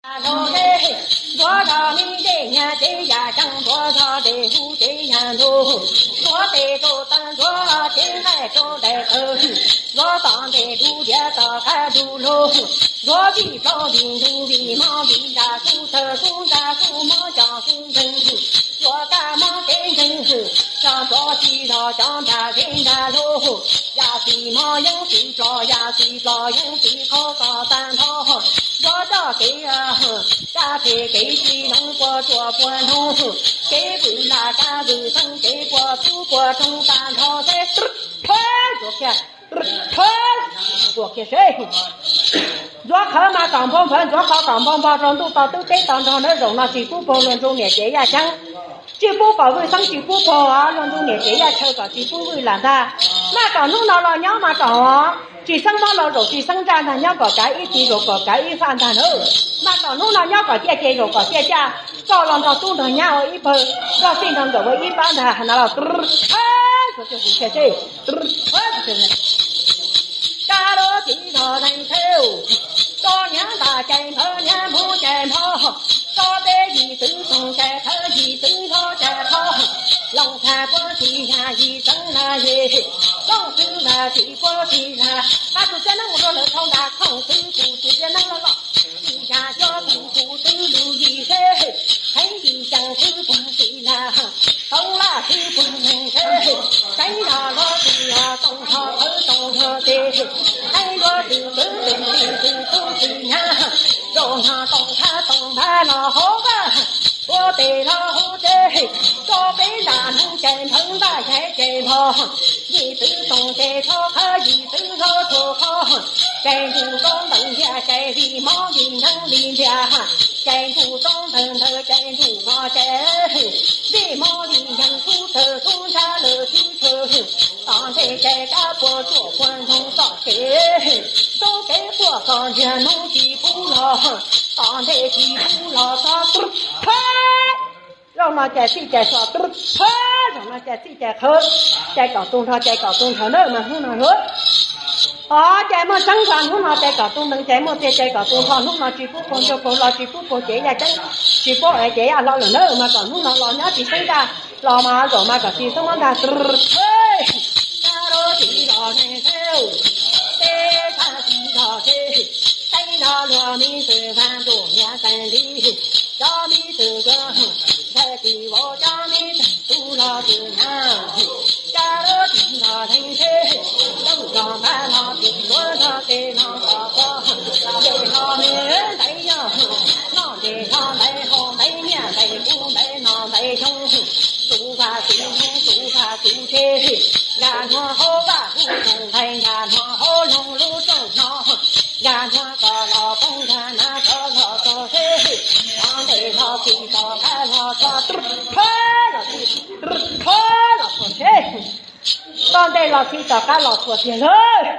Ntsuav zog me ntej nyag ces yam ceeb, ntsuav zog tes hu ces yam ntug, ntsuav tes rau taw, ntsuav ces nqaij rau daim tawv, ntsuav tom ntej dub diav tom qab dub lug, ntsuav vij plaub vij ntug vij mob vij nra xub tawg xub nra xub mob cov xub nteeg, ntsuav kab mob kev nteeg, tso ntsuav tsis zog cov nra zeb nra lug, yam tsis mob yeeb tsis plos yam tsis plos yeeb tsis qhov kom tag nrho, ntsuav coj kev kab phem kev tsis noog puas tsuam puas noog, kev vwm lam kab vwm xeeb kev puas tub puas roog tag nrho seb, ntxuav qhawv mas kom npau npawv, ntxuav qhawv kom npau npog rau ntuj to twb teb to nrog nawb. Zaum no tsis pub puag luag ntsuj niam ces yaj ceeb, tsis pub pom vwj xeeb tsis pub puag luag ntsuj niam ces yaj chaw kom tsis pub vwj lam ntag. Mas kom hnub no los nyob mas kom tsis xeeb mob los zaum tsis xeeb ntsaj ntag, nyob kom kav ib txiv zaum kom kav ib faj ntag nawb. Mas kom hnub no nyob kom ciaj ces zaum kom ciaj caj, koj los nrog tub nrog nyab ua ib pawg, nrog txij nrog nkawm ua ib pab ntag no los. Kab lub txiv zog neeg thewv, koj nyav ntas cais nphawv nyav nphob cais nphob, koj peb yim txwv toog cais qhawv yim txwv nphob cais qhov, looj txha puab tsis yag yim txeev na yim, looj txwv lag tsis puab tsis lag, qab tus txiaj neeb mus rau lawv dhau ntas khoom txwv tus tus txiaj neeb los los, tsis yag cuab tus tus twb lug yim seb, heev yim ceem twb puag tsis lag, toob laj twb puag neeg seb, teeb yog luag tsis yog tooj nrho qhawv tooj nrho tes, heev luag twb twb twb twb twb tub twb nyab, zaum no tooj thab tooj npab no hauv vaj, ua tes los hauv tsev, koj peb nram nroog cais nphawv ntaj cais cais npho, yim txwv toog cais rho qhawv yim txwv npho rho qhov, cais ntuj rau ntees ntiag cais li mob li ntees li ntiag, cais ntuj rau ntees ntees cais ntuj no cais, li mob li ntees xub tawg xub ntsab lawm xub tawg, tom ntej cais kab puag tsuam puag ntsoog txoj kev, txoj kev quaj txoj ntsiag hnub tsis pub los, tom ntej tsis pub los txog tub thab. Zaum no cais txij cais txho tub thab, zaum no cais txij cais qhawv, cais kom tu nrho cais kom tu nrho nawb mas hnub no lub. Os, cais muaj tseeb nrho hnub no cais kom tu ntees, cais muaj tiag cais kom tu nrho hnub no tsis pub puag ntsuag puag hlo tsis pub puag cev yaj ceeb, tsis pub es cev yaj hlo lawm nawb mas kom hnub no los nyob tsis xeeb ntsaj los mas zaum mas kom tsis xeeb mob ntag. Kab lub txiv zog neeg thewv, peb txhab txiv zog seb, teeb zog luag me txwv vaj ntuj niam teeg li, cov me txwv kawg, ntxhais txiv vauv cov me txwv tub los txwv nyab, kab lub txiv zog neeg seb, tooj zog npab los txwv tuav zog tes no kom pom, tes no me ntaiv yog, noj tes zog ntaiv haus ntaiv nyiaj ntaiv kub ntaiv no ntaiv xyoo, tus vaj tus xyoo tus vaj tus tsev, nkag hnua hauv vaj hu tus ntxhais nkag hnua hauv loog lub rooj no, nkag hnua kom los poob nkag na kom los txog seb, tog ntej los txij tom qab los txog tub thab los txij, tub thab los txog seb, tog ntej los txij tom qab los txog tiag lawm.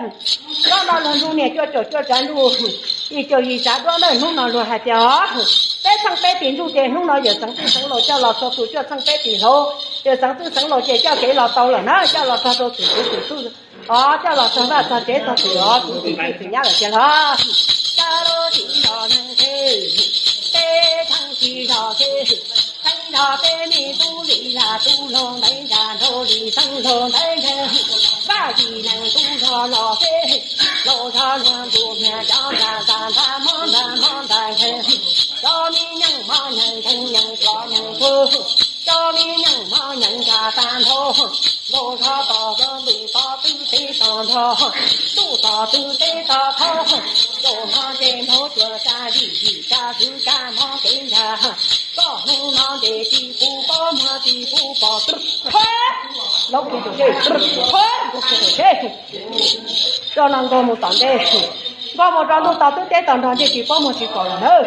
Zaum no luag ntsuj niam cuaj caum cuaj tsav ntuj, yim caum yim tsav duab nawb hnub no luag hais tias os, peb txheej peb tis ntsuj ces hnub no yawm txeev txwj xeev laus coj los txog tus cuaj txheej peb tis hauv, yawm txeev txwj xeev laus ces coj kev los tau lawm na, coj los txog rau tus tus tus, os, coj los txog vaj txog tsev txog tus os tus tus tus nyab lawm tiag los. Kab lub txiv zog neeg seb, peb txheej txiv zog seb, teeb zog peb me tub li lag tub laug ntaiv nra nraug li xeeb laug ntaiv nkeeg, vaj yim neeg tub zog los seb, laus zog luag ntuj niag cov nra nra nra mob nra mob nra nkeeg, cov me nyeej mob nyeej nkeeg nyeej plom nyeej tuag, cov me nyeej mob nyeej nra tag nrho, laus zog tom zog ntuj tom twb teb tom nrho, ntuj tom twb teb tom qhov, laus mob ntsej npau cuam tsa yim yim tsa twv tsa mob kev nra, koj hnub no ntes tsis pub pob muag tsis pub pom tub thab, laub kiag rau seb, tub thab, laub kiag rau seb. Zaum no nkaug mus tom ntej, nkaug mus rau ntuj tom twb teb tom nrog ntsej tsis paub muag tsis pom lawm nawb.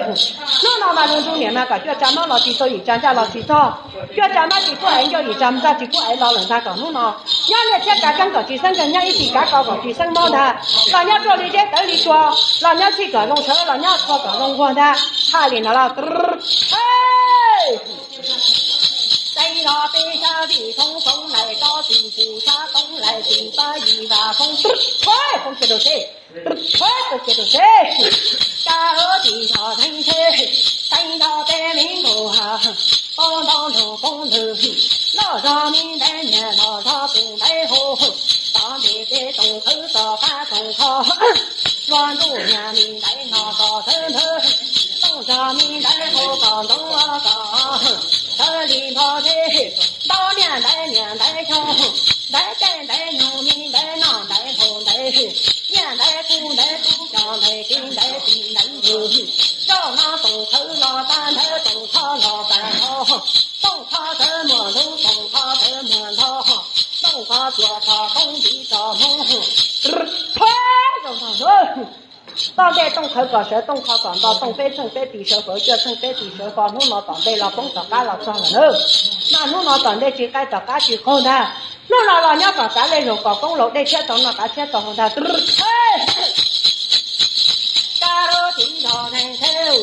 Hnub no mas luag ntsuj niam mas kom cuaj tsa mob los tsis txog yim tsa ntsaj los tsis txog, cuaj tsa mob tsis pub ev ncuaj yim tsa ntsaj tsis pub ev los lawm ntag kom hnub no nyob niaj txhiab kav keeb kom tsis xeeb nkeeg, nyob ib txhis kav ko kom tsis xeeb mob ntag, los nyob ruaj li zeb tawv li tsua, los nyob txhij kom zoo sawv, los nyob txhua kom zoo nquag ntag. Hais li no los, teeb zog peb sab vij thoob thoob lais, koj tsis pum sab thoob lais, tsis pab yim vam thoob, thoob kiag rau seb, thoob kiag rau seb, kab lub txiv zog neeg seb, Poob ntawd, loj zog mi ntaiv niam los zog tus ntaiv hau, tom ntej ces Tooj Khawv tom qab Tooj Kho, luag ntuj niam mi ntaiv no tom sawv nthawv, Tooj zog mi ntaiv hau tom ntoo tom sawv li npho teb, ntau niam ntaiv niam ntaiv xyoo, ntaiv caij ntaiv nyoog mi ntaiv noj ntaiv haus ntaiv, niam ntaiv kub ntaiv kub cov ntaiv kev ntaiv txiv ntaiv ntug, zaum no Tooj Khawv los tag nthawv Tooj Kho los tag nrho, Tooj Kho tawv muag ntub Tooj Kho tawv muag nto, Tooj Kho tsuas txog koob ntiv txog hmoob. Toj ntej Tooj Khawv kom sawv Tooj Kho kom nto, Tooj peb txheej peb tis sawv fawv cuaj txheej peb tis sawv fo, hnub no tom ntej los poob tom qab los txog lawm na. Mas hnub no tom ntej tsis qaij tom qab tsis qaug ntag. Hnub no los nyob kom tav lej zaum kom koob laus dej tshiab tau noj qav tshiab tau haus ntag. Kab lub txiv zog neeg theb,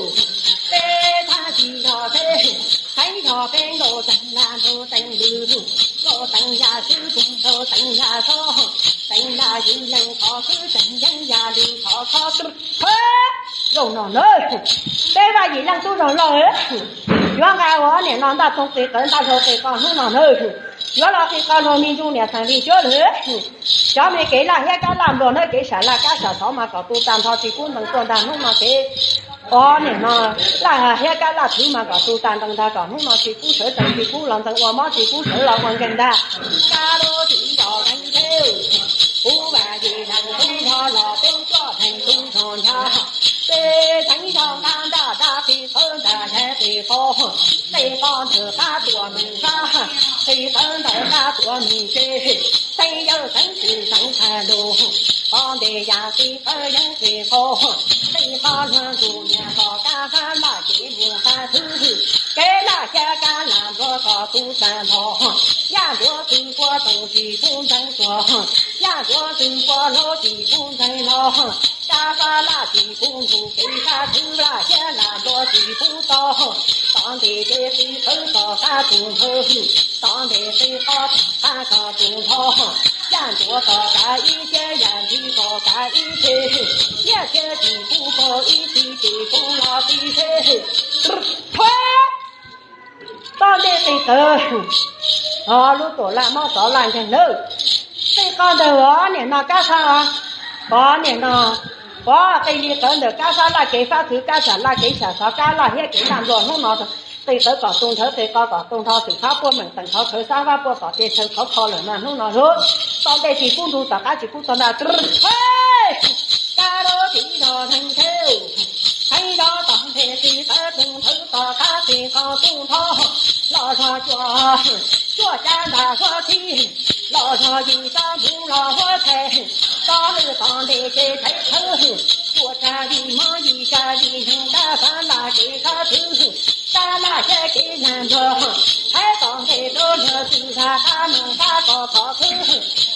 peb thab txiv zog theb, teeb zog peb nkaus teeb laj nkaus teeb lwg, nkaus teeb yaj swb tus nkaus teeb yaj sob, teeb laj yim leej qhov xwb teeb yeeb yaj li qhov khob. Zaum no na, peb Vaj Yim Leej tub zog loj, yuav nqa ua niam no ntaj txoog qis qawv ntaj zog qis qos hnub no na, yuav los qis qos luag me ntsuj niam xeem li cuab lwg. Cov me kev laj hiab kab laj nplua hnab kev sam laj kab sam xov mas kom tu tag nrho tsis pub ntees tuaj ntag hnub no kev. Ob niam no laj hiab kab laj thwv mas kom tu tag ntees ntag kom hnub no tsis pub sawv tees tsis pub los ntees ua mob tsis pub sawv los ua nkeeg ntag. Kab lub txiv zog neeg theb, kuv Vaj Yim Leej tub zog los peb cuaj theej tub zog ncha, peb teev zog nqa ntaj dab qis qawv ntaj dab qis qos, qis qos ntawm qab tuam meem sab, qis qawv ntawm qab tuam meem tse, teev yawg teev tsis teev tag lug, qos ntej yaj qis qawv yeeb qis qos, qis qos luag ntsuj niam tom kab hab laj kev mus qab thwv, kev laj hiab kab laj nplua kom tu tag nrho, yaj ncuav tw pua toom tsis pub ntxeev tuag, yaj ncuav tw pua hlau tsis pub ntxeev hlo, kab fab laj tsis pub ntug kev fab thwv laj hiab laj nplua tsis pub tau, tom ntej ces qis qawv tom qab tus nthawv, tom ntej qis qos tom qab kom tus nrho, yaj ncuav tom qab ib txhiab yaj ntsis tom qab ib txhis, ib txhiab tsis pub pog ib txhis tsis pub los tib txhis. Toj ntej qis qawv, o lub tuam laj mob xov laj nkeeg nawb. Qis qos ntawm o niam no kab fab, o niam no, o qis li qawv ntawm kab fab laj kev fab thwv kab sam laj kev sam xov kab laj hiab kev laj nplua hnub no, qis qawv kom tu nthawv qis qos kom tu nrho xwm txhob puaj meem teem khov khawv xab fab puaj tom ces tshaw khov kho lawm mas hnub no lub toj ntej tsis pub ntug tom qab tsis pub tog ntag. Kab lub txiv zog neeg theb, teev zog tom ntej qis qawv tu nthawv tom qab qis qos tu nrho, los zog cuaj, cuaj cab ntaj huab txhib, los zog yim tsob ntuv los huab txhais, tsob lwj tom ntej ces txhais khawv, cuaj tsa yim mob yim tsa yim neeg kab fab laj kev fab thwv, kab laj hiab kev laj nplua, txhais tom ntej rau luag txwj zag qab moos fab kom khov khwv,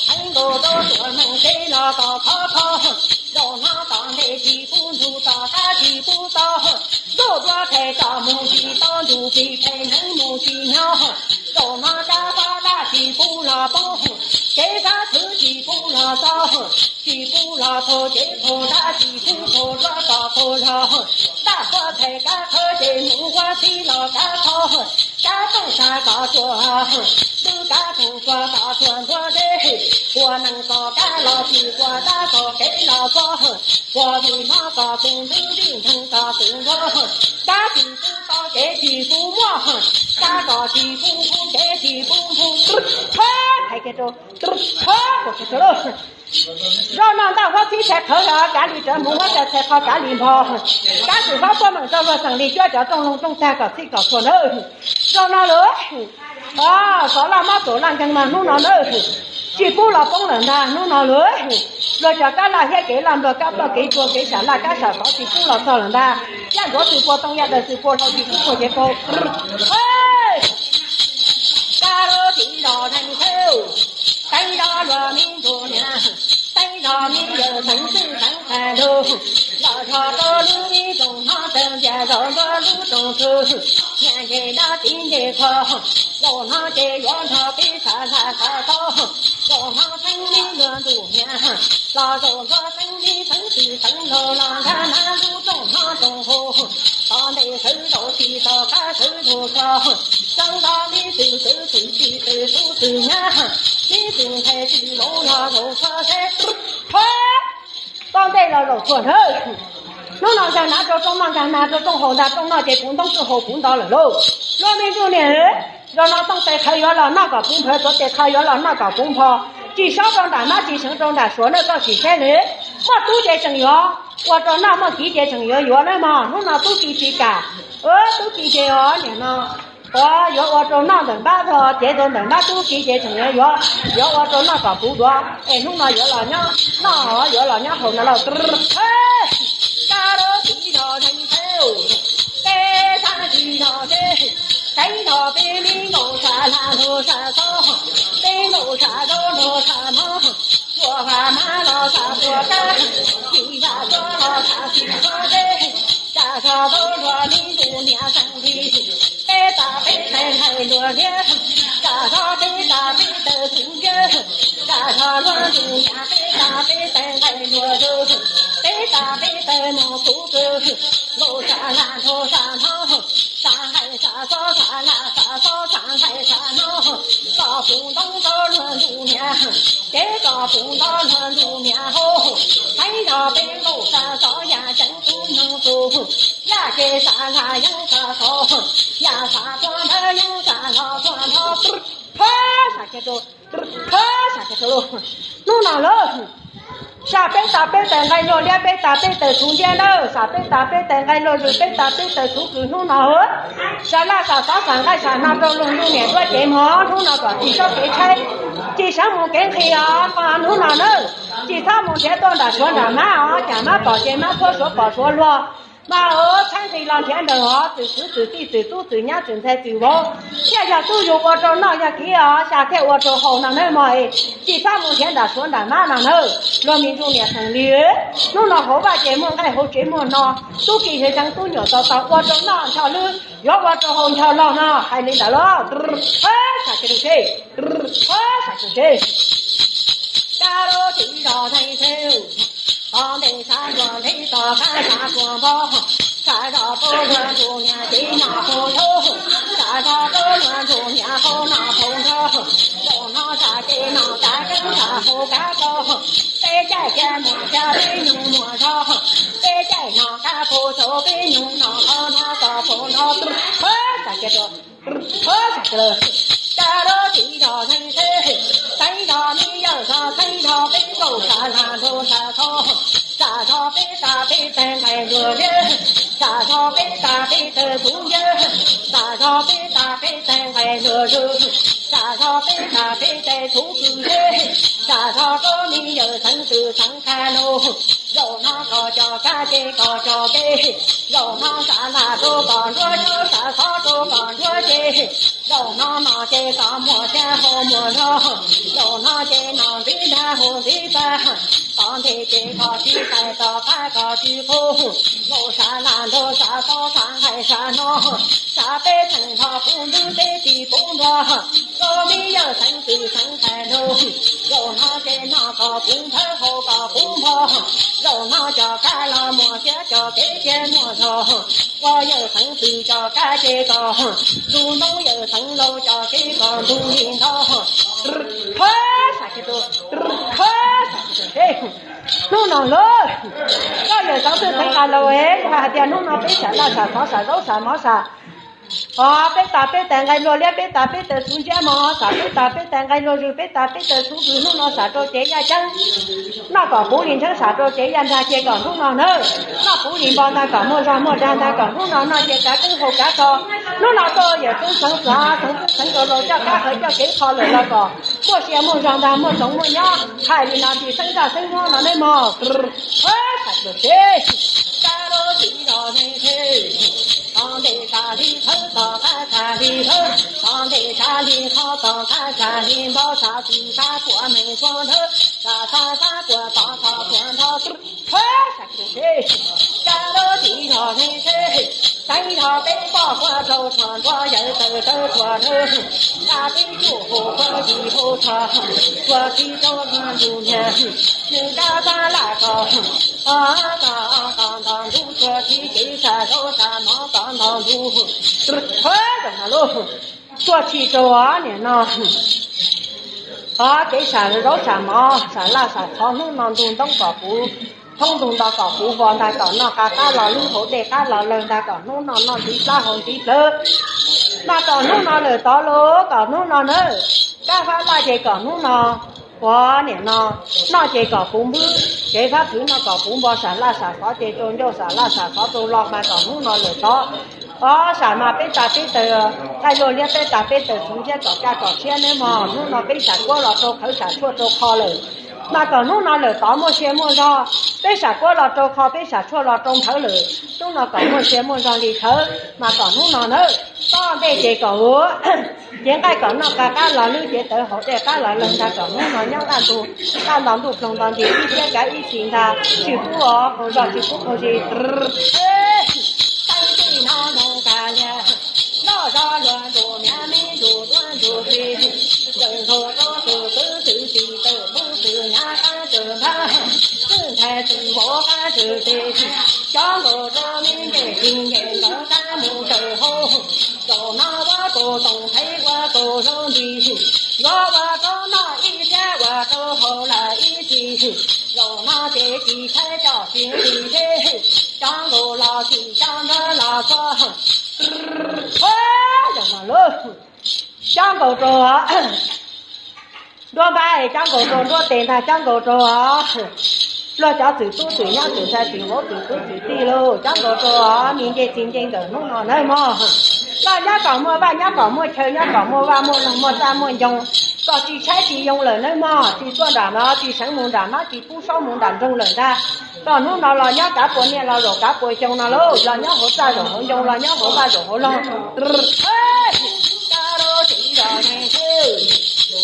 txhais nkaus rau tuam meem kev los kom khov kho, zaum no tom ntej tsis pub ntug tom qab tsis pub tau, ntuj dua phem tso mus tsis tau ntuj plig phem neeb mus tsis nyob, zaum no kab fab laj tsis pub los poob, kev fab thwv tsis pub los txog, tsis pub los phaug cev phaug dab tsis pub phaug duab tso phaug zog, dab huab txhais kab khawv ces mus huab txhib los kab txhob, kab tooj tsa kom tsuag, twb kab tooj tsuag kom tsuag ntuag teb, ua neeg kom kab los tsis ua dab kom kev los txog, ua vij mob kom tus ntxwv vij ntheeg kom tus ntuag, kab tsis pub tau kev tsis pub muaj, kab kom tsis pub pub kev tsis pub pub, thab thais kiag rau, thab, zaum no ntaj huab txhib txhais qhawv los kav li rawv mus huab txhais txhais qhov kav li npho, kab tsis pub puaj meem rau luag xeem li cuab cov rooj loog rooj tag kom txhij kom txhua nawb. Zaum no lawm, xov laj mob tuam laj nkeeg mas hnub no nawb, tsis pub los poob lawm ntag hnub no lawm. Luag cov kab laj hiab kev laj nplua kab ploj kev tua kev sam laj kab sam xov tsis pub los txog lawm ntag. Yaj ncuav txwv pua tooj yaj daws txwv pua hlau tsis pub pua cev pau. Kab lub txiv zog neeg theb, teev zog luag me ntsuj niam, teev zog me yawg teev txwj teev tag lug, los zog rau lub ib rooj hnob tawg ntxias zog ntua lub rooj tug, niam nce dab txiv nce qhov, zaum no ces yuav nrog peb xav laj xav tau, zaum no teeb me luag ntsuj niam, los zaum ntua teeb me teev txwj teev laug los nkag nab lub rooj hnob rooj haus, tom ntej sawv zaum tsis tom qab sawv ntug txog, Cov ntawd me tub tub tub tub tub tub tub nyab, me tub ntxhais tub vauv los zaum txhua seb, txhua toj ntej los zaum txhua hnab. Hnub no nkag hnav rau rooj noj, nkag hnav rau rooj haus, ntag rooj noj ces puv ntoob, rooj haus puv ntoo lawm lauj. Luag me ntsuj niam, zaum no tooj tes qhawv yuav los noj kom puv nphawv, tuav tes qhawv yuav los noj kom puv npho. Tsis saub rau nram mab, tsis seev rau nram suav, nej txhob sim saib li. Muaj tub ces tseem yuav ua rau noj, muaj kiv ces tseem yuav yuav nawb mog. Hnub no tub kiv tsis kam, tub kiv ces os niam no yuav ua rau noj ntawm npab, cev rau ntawm npab, tub kiv ces tseem yuav yuav, yuav ua rau noj kom puv duav es hnub no yuav los nyob noj, yuav los nyob haus no lauj. Kab rau txiv zos zeeg thev, peb sab txiv zos seb, teev nrog peb me nkauj sab laj nrog sab tod, peb nkauj sab zaub nrog sab no, ua vas mab los sab puas kab, txiv vas tod los sab txiv tod seb, sab tod nrog me ntsuj niam xeeb li. Peb tas peb tes nqaij luag liab, sab tod peb tas peb tes txhuv nciab, sab tod luag ntsuj niam peb tas peb tes nqaij luag zws, peb tas peb tes mus txhuv kws, nkauj sab laj nrog sab no, sab nqaij sab tod, sab laj sab tod, sab nqaij sab no, koj puv ntoob rau luag ntsuj niam, ces koj puv ntoob luag ntsuj niam hauv, teev nrog peb nkauj sab tod yaj ceeb tub nyoog txug, yaj ces sab laj yeeb sab tod, yaj sab tod ntawd yeeb sab no txhua nrho, phab sam kiag rau, phab sam kiag rau lauj. Hnub no lauj, sab peb tas peb tes nqaij luag liab, peb tas peb tes txhuv nciab ntawd, sab peb tas peb tes nqaij luag zws, peb tas peb tes txhuv kws hnub no. Sab laj sab tod sab nqaij sab no rau luag ntsuj niam duab cev mog, hnub no kom tsis saub kev tshaib, tsis saub mus kev nqhis os, hnub no nawb, tsis txhob mus nrhiav tuaj nram suav nram mab os, cas mab pom ces mab tshuab, suav pom suav luag. Mas ua txheeb nqi los nrhiav nrawm os, txwm kwv txwm tij, txwm tub txwm nyab, txwm ntxhais txwm vauv, thiaj yog tub yug ua rau noj, yog kiv os xya thiaj ua rau haus no nawb mog. Tsis txhob mus nrhiav nram suav nram mab no nawb, luag me ntsuj niam xeem li. Hnub no hauv vaj ces muaj nqaij, hauv tsev muaj no, tub kiv zev zeev, tub nyuam tau tau ua rau noj ncho lwb, yuav ua rau haus ncho log no, hais li ntawd lauj. Phab sam kiag rau seb, phab sam kiag rau seb. Kab rau txiv zos theej thev, tod ntej sab ntsuag nthev tod qab sab ntsuag npog, sab zos rau luag ntsuj niam ces noj puv nrhau, sab zos rau luag ntsuj niam hauv noj puv nrhau, zaum no sab ces noj kav keeb sab hauv kav tau, peb caij cav muaj xya peb nyoog muaj zog, peb caij noj kav puv tau peb nyoog noj qhov no kom puv nrhau, phab sam kiag rau. Kab rau txiv zos theej thev, teev nrog me yawg zos, teev nrog peb nkauj sab laj nrog sab tod, sab zos peb tas peb tes nqaij luag liab, sab zos peb tas peb tes txhuv nciab, sab zos peb tas peb tes nqaij luag zws, sab zos peb tas peb tes txhuv kws seb, sab zos rau me yawg xeev twm xeev qha lug, zaum no koj coj kab ces koj coj kev, zaum no sab laj rau koj nruab nyob, sab tod rau koj nruab ces, zaum no no ces koj muaj xya hauv muaj zog, zaum no ces no ntxiv nrag hauv ntxiv tag, tod ntej ces koj tsis txais, tom qab koj tsis qub, zaum sab laj nrog sab tod, sab nqaij sab no, sab peb theej nrog puv ntwg peb tsis puv nrog, rau me yawg xeev twm xeev qha lug, zaum no ces no koj puv nphawv haus koj puv npho, zaum no coj kab los muaj xya coj kev ces muaj zog, ua yawg xeev twm coj kab ces koj ntug ntoo, yawg xeev laus coj kev koj ntug li nrho. Phab sam kiag rau, phab sam kiag rau seb. Hnub no lauj, koj yawg xeev twm xeev qha lug es hais tias hnub no peb sam laj sam tod sam zaub sam mov sam, os peb tas peb tes nqaij luag liab, peb tas peb tes txhuv nciab mog, sam peb tas peb tes nqaij luag zws, peb tas peb tes txhuv kws hnub no sam rau cev yaj ceeb, noj kom puv li ntsheeb, sam rau cev yaj nrag ces kom hnub no nawb, noj puv li npo ntag kom muaj zog muaj dag ntag, kom hnub no noj ces kav keeb haus kav tog, hnub no tuaj yawg xeev xeev xav xeev xeev rau laus coj kab qhawv coj kev kho lawm los kom muaj sia muaj zog ntag, muaj tsoom muaj nyob, hais li no tsis xeeb zaj xeeb huab no nawb mog. Phab sam kiag rau seb. Kab rau txiv zos theej thev, tod ntej sab li thawb, tom qab sab li thawb, tod ntej sab li qhov, tom qab sab li npog, sab txij sab puam meej txhua nthawv, sab xav sab puam tod txhua puam nrho. Phab sam kiag rau seb. Kab rau txiv zos theej thev, teev nrog peb poj quav rau txhua nruab, yawg tawm tawm txhua nruab, kab peb cuaj hauv qhov yim hauv txhua, txhua txhij rau luag ntsuj niam, nws kab sab laj koj, koj koj nto ntug, txhua txhij kev sab zaub sab mov koj nto ntug. Phab sam no lauj. Tuaj tshis rau niam no, o kev sam zaub sam mov, sam laj sam txhov hnub no ntug ntoob kom puv, thoob ntug nto kom puv vos ntag, kom noj qab qab los lwb, haus dej qab los lawg ntag, kom hnub no noj ntxiv plab haus ntxiv plawv. Mas kom hnub no lawm tod los kom hnub no nawb, kab fab laj ces kom hnub no, uas niam no, noj ces kom puv npwb, kev fab thwv no kom puv npo, sam laj sam xov ces rau ncauj, sam laj sam xov rau lo, mas kom hnub no lawm tod. O, sam mas peb tas peb taws, qaij luaj liab peb tas peb taws txhuv thiab kom kaj kom tshiab nawb mog. Hnub no peb sam kuab los rau qhawv, sam tshuaj rau qho lawm, mas kom hnub no lawm tod muaj sia muaj zog. Peb sam kuab los rau qho, peb sam tshuaj los rau nthawv lawm, hnub no kom muaj sia muaj zog li khawv, mas kom hnub no nawb, toj ntej ces kom ua, cev nqaij kom noj qab qab los lwb, cev tawv haus dej qab los lawg ntag, kom hnub no nyob nqaj ntug, nqaj nto ntuj ploog nto nti, ib thiab kav ib txhis ntag, tsis pub os qaug zog tsis pub qaug zis. Tawg tij no ntoo tas liag, loj zog luag ntsuag miav me ntsuag duab ntsuag plig, ntxawm ntxhuav rau tus twb twm tsis tawm pub tws nyav qab tsaws npab, twb nthaig tsis vov qab tsaws tes, cov nkaus rau me ncej tsis ncej ntawd qab mus tsaws hauv. Zaum no ua kaus toom thaiv ua kaus zaub nti, yuav ua rau noj ib thiab ua rau haus lawm ib txhis. Zaum no ces tsis thaiv coj tsis nti thiab, cov nkaus los tsis cov nrog los txog. Zaum no lauj, cov nkaus rau nruab npab, cov nkaus rau nruab tes ntag, cov nkaus rau luag cov txwm tub txwm nyab txwm ntxhais txwm vauv txwm kwv txwm tij lauj, cov nkaus rau me nce txiv nce nkawm hnub no nawb mog. Loj nyob kom muaj vaj, nyob kom muaj chaw, nyob kom muaj vaj muaj loog, muaj txaj muaj ncoo, kom tsis tshaib tsis yoo lawm nawb mog. Tsis tuaj nram no, tsis seev mus nram no, tsis pub saub mus nram nroog lawm ntag. Kom hnub no los nyob kav puas niaj los zaum kav puas xyoo no lauj, los nyob hauv txaj zaum hauv ncoo, los nyob hauv vaj zaum hauv loog. Kab rau txiv zos neeg thiab,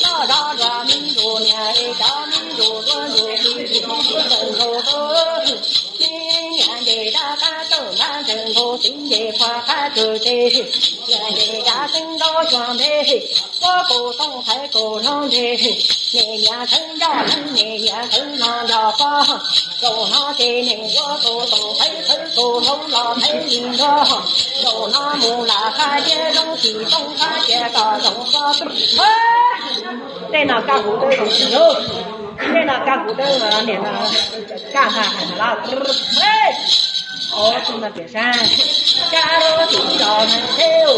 loj zog zos me ntsuag niam, cov me ntsuag duab ntsuag plig, ntxawm ntxhuav rau me niam nce rab qab tawm npab, ntxawm ntxhuav txiv nce qhuav qab tsaws tes, niam nce yav xeeb ntaub xyuas npe, ua kaus tooj thaiv kaus hlob npe, niam niam thawv ncauj heev, niam niam thawv hlo nco pob. Zaum no ces niam ua kaus toom thaiv thawv kaus hlob los thaiv li nrog. Zaum no mus lam qab tiab zoo tsis tooj qab tiab tom zoov pob. Tej no kaj huv dawb zoo tsis lauj. Tej no kaj huv dawb niam no kaj ntag hais no lauj. Tus no tiam sab, kab rau txiv zos neeg thiab,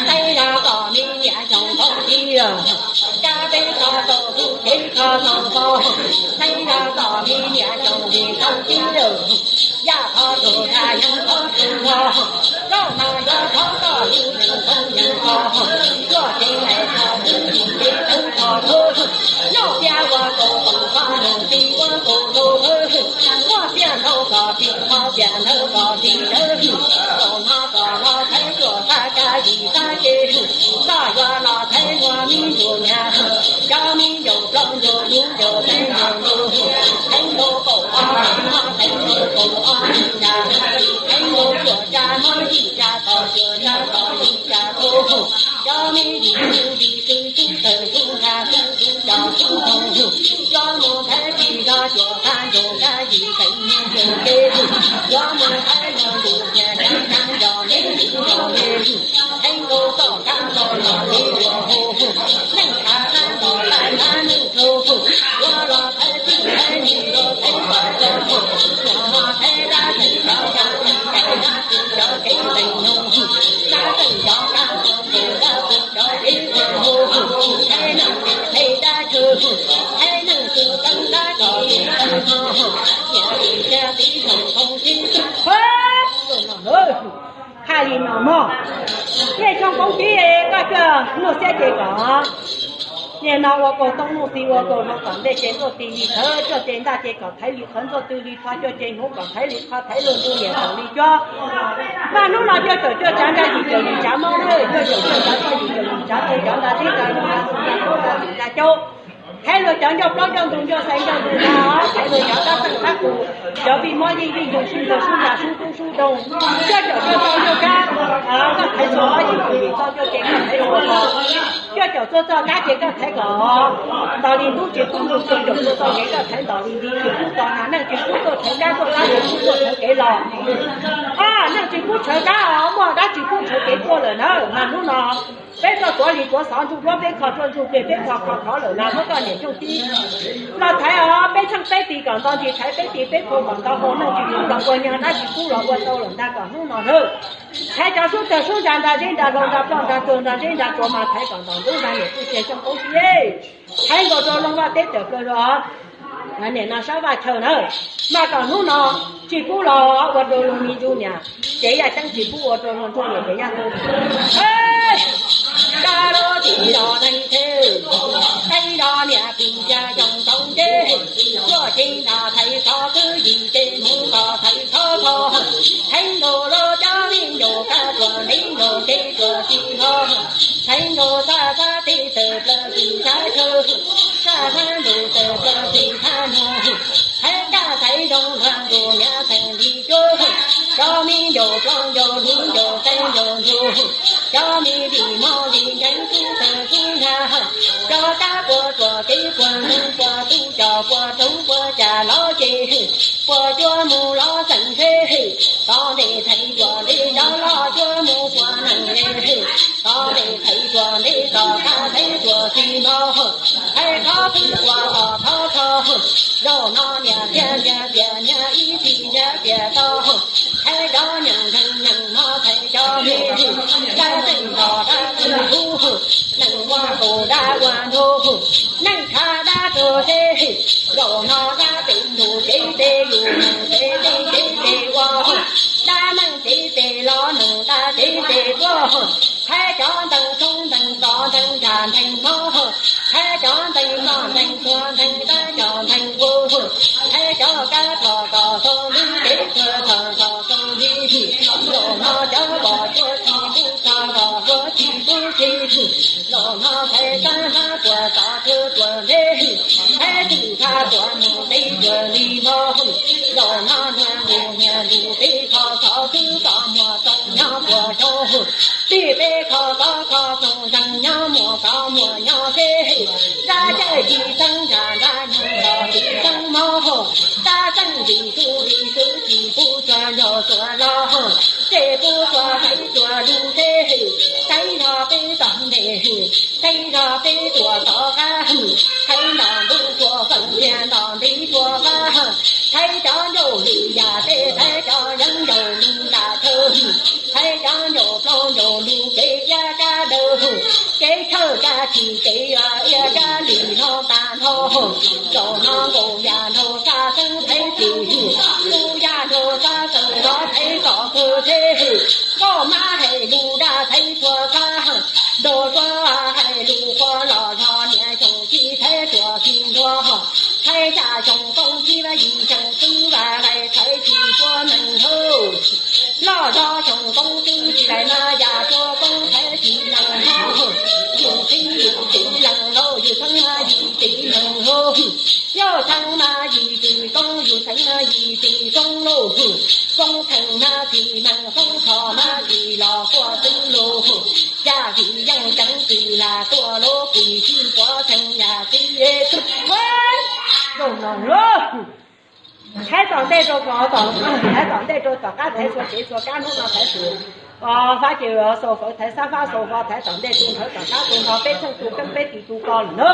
teeb zog kom me niam xyoo thaum tiag, kab teeb kho tau tus kev kho tau kho, teeb zog kom me niam xyoo li thaum tiag, yaj kho tus tag yeej kho tus kho, zaum no yuav thov koj tus neeg thaum yeej kho, luaj cev lais kho tus tus kev tawv kho tus, noj tiab ua kaus toom kho tus txiv ua kaus tus, muaj tiaj nthau kom tsis kho tiaj nthau kom tsis tawv, zaum no kom los thaiv tuaj qab kab yim qab ke, koj yuav los thaiv luag me ntsuag niam, cov me ncaus plaub ncaus yim ncaus peb ncaus ntuj, theej nkaus kaum ob, theej nkaus kaum ob yim cas, theej nkaus cuaj cas hmab yim cas tom cuaj cas tom yim cas tus, cov me yim tub yim tw tub tawm tub nqa tub tub cov tub hau, yuav mus thaiv tsis zog cuaj qab ncaus kab yim teem mus ncaus ke, yuav mus thaiv luag ntuj niam cov nab nco me ntuj nco me, theej nkaus txoj kab nkaus los li yuav hu, neej qab qab nkaus qab qab neej tug, yuav los thaiv txij thaiv nus los thaiv tom cov, yuav los thaiv dab tseem cov dab tseem cov dab tseem cov kev tseem nug, dab tseem cov dab tseem cov dab tseem cov kev tseem nug, thaiv neej tsis thaiv dab tshwj, thaiv neej tsis teev dab tsis teev no, niam tsis cia txiv xyoo thooj tib. Hais li no mog, niaj xyoo poob tib koj cuaj nuj xiab ces kom niaj no ua kaus tooj nuj txiv ua kaus hlau tom ntej ces ntuj tis li thawv, cuaj ces ntaj ces kom thaiv li qhawv, ntuj twg li tho, cuaj ces hmuv kom thaiv li qho, thaiv luag ntuj niam tawm li cuab. Mas hnub no cuaj caum cuaj cav nraj yim caum yim cav mob na, cuaj caum cuaj cav nraj yim caum yim cav txwv cov nta teb nta nug nta xu nta khaub nta txim nta caub, thaiv luag cov ncauj plaub ncauj ntug ncauj xais ncauj ntug nta, thaiv luag cov dab txeej dab qus, cov vij mob yij vij nug sub ntawg sub nrag sub dub sub doog, cuaj caum cuaj tau cuaj kab, koj thaiv txhua ob yim caum yim txog cuaj ces koj thaiv txhua txog, cuaj caum txog txog kab ces koj thaiv kom ntog li ntub tsis pub ntuj, cuaj caum txog txog kev koj thaiv ntog li nti tsis pub tog na, neej tsis pub tuaj thaiv kab tuaj kab tsis pub tuaj thaiv kev los. Neej tsis pub tshawv kab os, muaj dab tsis pub tshawv kev tuaj lawm na, mas hnub no peb tuaj Tuav lis tuav xov ntsuj duab peb kho, tuaj ntsuj plig peb kho, kho khov lawm na muab koj niam ncuj tib los thaiv os. Peb tsheej peb tis kom nto ntsis, thaiv peb tis peb phau kom nto hau, neeg tsis pub los ua nyog, dab tsis pub los ua tau lawm ntag kom hnub no nawb. Thaiv cov sub tawg sub ntsa, nra zeb nra hlau, nra ploj nra tuag, nra zeb nra tsua mas thaiv kom ntom ntub nra niam tub cia xyoob qoob tib. Thaiv nkaus rau loo vaj teb tawm plaws rau niam no sab vaj chaw na, mas kom hnub no tsis pub los ua rau luag me ntsuj niam, ces yaj ceeb tsis pub ua rau luag ntsuj niam ces yaj tu. Kab lub tim los neeg thwj, teeb los niam pis ya yoog tau ntsej, tuaj ceeb nrog thaiv xov twb yim ces mus nrog thaiv thov thov, theeb nkaus los cov me nyuam kab tuam ntev nkaus ces tuam tsis nto, theeb nkaus xab xab teb tawm plaws tsis sab chaw, sab hlab ntuj tawm plaws tsis thab nug, thaiv kaj thaiv zoo luag ntuj niam theej li cuab, cov me nyuam plob ncaus lub ncaus teeb ncaus ntug, cov me vim mob vim nkeeg xub tawg xub nrag, cov kab puas tsuam kev puas neeg puas tub coj puas roob puas cas los ces, puas cuab mus los xeem ntshe, tom ntej thaiv tsuas ntev cov los cuab mus puas neeg, tom ntej thaiv tsuas ntev tom qab thaiv tsuas tsis nto, thaiv thov twb ua os thov tho, zaum no niam tiag niag tias niag ib txhis ntiag tias tau, thaiv cov nyeem nkeeg nyeem mob thaiv cov me, dab tseem nto dab tseem ntug, neeg ua kaum dab ua ntug, neeg tshav dab tuag teb, zaum no dab tseem ntug cev tes yus neeg cev tes cev tes ua, dab neeg cev tes los neeg dab cev tes tuag, thaiv cov ntees tshoob ntees txos ntees ntsag ntees mob, thaiv cov ntees noj ntees tuag ntees dab cov ntees nqus, thaiv cov kab plhom kom txog lub cev tuag txog txog txog li, zaum no cov pom cuab tsis pub txog kom huab tsis pub txig, zaum no thaiv xab hlab puas txov thwb tuag ntsej, thaiv twm thab tuag mus teb tuag li nto, zaum no niag nqus niag ntus peb kho xov xwb kom muag txoov nyob puas xyoo, tij peb kho xov kho xyoo zeeg nyob muag kov muag nyob seb, nrab caij tsis txeeb nrag nrab nyoog los tsis txeeb mob, nrab txeej vim xub vim xwb tsis pub txuag ncaug txuag los, ces pub txuag thaiv txuag lug seb, thaiv zog peb tom ntej, thaiv zog peb tuam tom qab, thaiv ntom ntuj tuam feem thiab ntom ntiv tuam qab, thaiv cov ncauj lwm yam tej thaiv cov yeeb ncaus lug nram chaw, thaiv cov ncauj plaub ncauj lug kev iab kab daws, kev chawj kab chim kev iab kab lim no tas nrho, zaum no nkaus yam nraug xab xeeb thaiv plis, lub yam nraug xab xeeb thov thaiv tom kawg seb, nkauj mab hais lus dab thaiv txhua qab, nraug tsuab hais lus qhuav los zog niam xyoo tsis thaiv tuam tsis ntuag, thaiv xya xyoo koob tsis vaj yim xyoo twb vaj lais thaiv tsis txhua neeg hauj, loj zog xyoo koob twb tsis lais mas yam txhua koob thaiv tsis neeg hauj, yus txheeb yus txiv leej laus yus txheeb mas yus txiv neeg hauj, yus txheeb mas yus txiv koob yus txheeb mas yus txiv koob lauj, koob txheeb mas txiv neeg koob kho mas txiv los quaj twb lauj, yam txiv yeej ceev txiv lam tuaj lauj, txiv tsis puav txheeb yam txiv es tub. Thaiv tom ntej rau tom, thaiv tom ntej rau tom qab thaiv txhua kev txhua kab hnub no thaiv xum, fab ces xaus fawv thaiv xab fab xaus fo thaiv tom ntej tu nthawv tom qab tu nrho peb txheej tu keeb peb tis tu ko lawm na.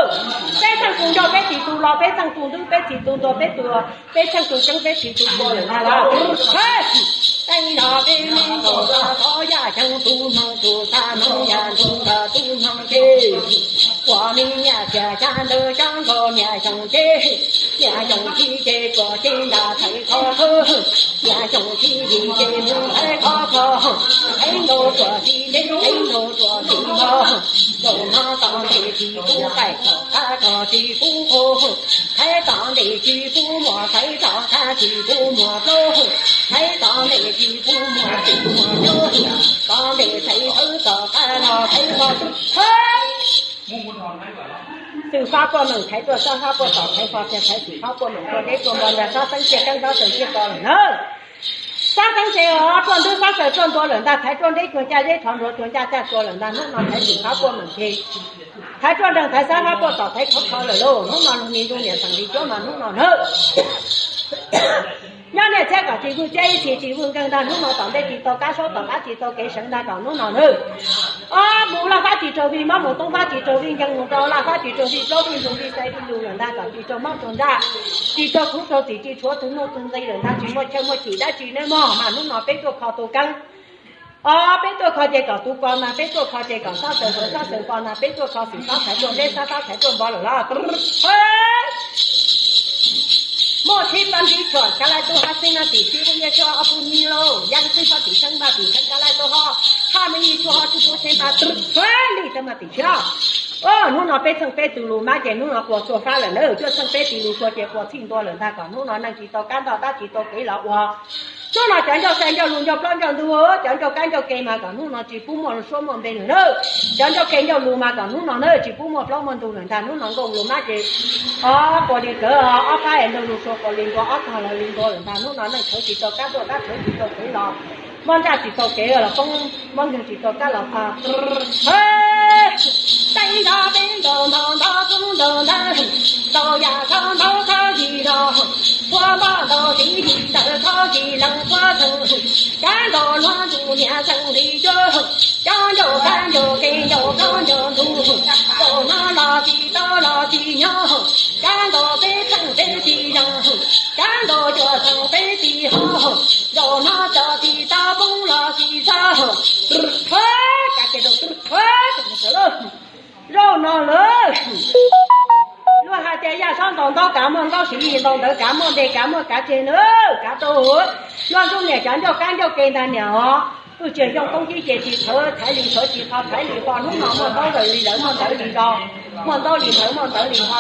Peb txheej tu ncauj peb tis tu lo peb txheej tu ntub peb tis tu ntua peb tu, peb txheej tu keeb peb tis tu ko lawm ntag lauj. Teeb no peb me nkaus txog thov yaj ceeb tu noog tu xa noog yam ntuj nkawd tu noog ces, ua me nyuam tias xya ntawd xya nkaus niam xyoo ces, niam xyoo tsis ces tsuas ces nram thaiv qhov khawb, niam xyoo tsis yim ces mus thaiv qhov kho, thaiv nkaus tsuas tsis ntev thaiv nkaus tsuas tsis nto, zaum no tom ntej tsis pub qaij tom qab tog tsis pub qhau, thaiv tom ntej tsis pub muag thaiv tom qab tsis pub muag plaub, thaiv tom ntej tsis pub muag tsis muag nyob, tom ntej thaiv thawv tom qab los thaiv qhov xwb. Xwm fab puaj meem thaiv tuaj, xab fab puaj tom thaiv fo thiab thaiv xwm fab puaj meem tuaj deb tuaj npo ntag, xab xeeb ciaj keeb xab xeeb ciaj ko lawm na. Xab xeeb ces os ruaj ntub xab xeeb ruaj ntua lawm ntag, thaiv ruaj deb cuag caj zeb thov nruag cuag ncaj caj tua lawm ntag, hnub no thaiv xwm fab puaj meem ces thaiv ruaj nreeg thaiv xab fab puaj tom thaiv khov kho lawm lauj, hnub no lug me ntuj niam xeem li cuab mas hnub no na. Nyob niaj txhiab kom tsis vwj txhiab ib txhis tsis vwj nkeeg ntag, hnub no tom ntej tsis tau kab saub tom qab tsis tau kev seev ntag kom hnub no na. Ob, mus laj fab tsis raug vij, mob mus toob fab tsis raug vij, nkeeg mus rau laj fab tsis raug vij, plaub vij ntug vij, xais vij lug lawm ntag, kom tsis raug mob raug ntsaj, tsis raug khuv raug txim, tsis tshuav tug nuj tug nqi lawm ntag, tsis muaj chaw muaj chim dab tsi nawb mog. Mas hnub no peb tuaj kho tus keeb. Ob, peb tuaj kho ces kom tus ko na, peb tuaj kho ces kom xob xaws hauv xob xaws ko na, peb tuaj kho xwm xob thaiv tuaj deb, xob xob thaiv tuaj npov lawm los. Muaj tsheb pab ntsib tsuam kav laij tuaj hab xeeb nab tim tsheb pub nyiaj tshuaj ob pub nyiaj lauj, yaj xeeb pab tim xeeb npaj tim xeeb kav laij tuaj hab, hab me nyiaj tshuaj hab tshuaj pub xeeb npaj li tau mas tim tsheb. Hnub no peb txheej peb tus lus mab ces hnub no quas txhua fab lawm na, cuaj txheej peb tus lus txhua ces quas txhij ntua lawm ntag, kom hnub no neeg tsis tau kab ntoj dab tsis tau kev los ua. Hnub no cov ncauj xais ncauj lus ncauj plaub ncauj ntug, cov ncauj kab ncauj ke mas kom hnub no tsis pub muaj suab muaj npe lawm na. Cov ncauj ke ncauj lus mas kom hnub no na tsis pub muaj plaub muaj ntug lawm ntag. Hnub no nkooj lus mab ces ob quas li kawg, ob fab es nrog lus sua quas li ntua, ob tog los li ntua lawm ntag. Hnub no neeg tshawv tsis tau kab tuaj, kab tshawv tsis tau kev los, mob ntsaj tsis tau kev los poob, mob nkeeg tsis tau kab los txog. Teeb nrog peb nkaus ntau ntau kub ntau ntawd, ntau yam txhob ntau txhob zis zog, ua npoj ntau tiv zis ntawd txhob zis lees txhob txheem, kab ntau luag ntuj niam xeem li cuab, cov ncauj kab ncauj ke ncauj plaub ncauj ntug, zaum no los tsis tau los tsis nyob, kab ntau peb txheej peb tsis zoo, kab ntau cuaj txheej peb tsis hov, zaum no tso tsis tau poob los tsis txhob. Zaum no lawm. Luag hais tias yaj saub ntaus ntaub kav muaj ntaub siv, yij ntaus ntawv kav muaj npe kav muaj kav tseg na, kav tau. Luag ntsuj niam cov ncauj kab ncauj ke ntag niam os. Wb tsis xyoo poob tib ce tsis txhawv thaiv li txhawv tsis qho thaiv li qho, hnub no muaj ntaub ntawv li ntawd muaj ntawv li ntawd, muaj ntaub li ntawd muaj ntawv li ntawd lawm.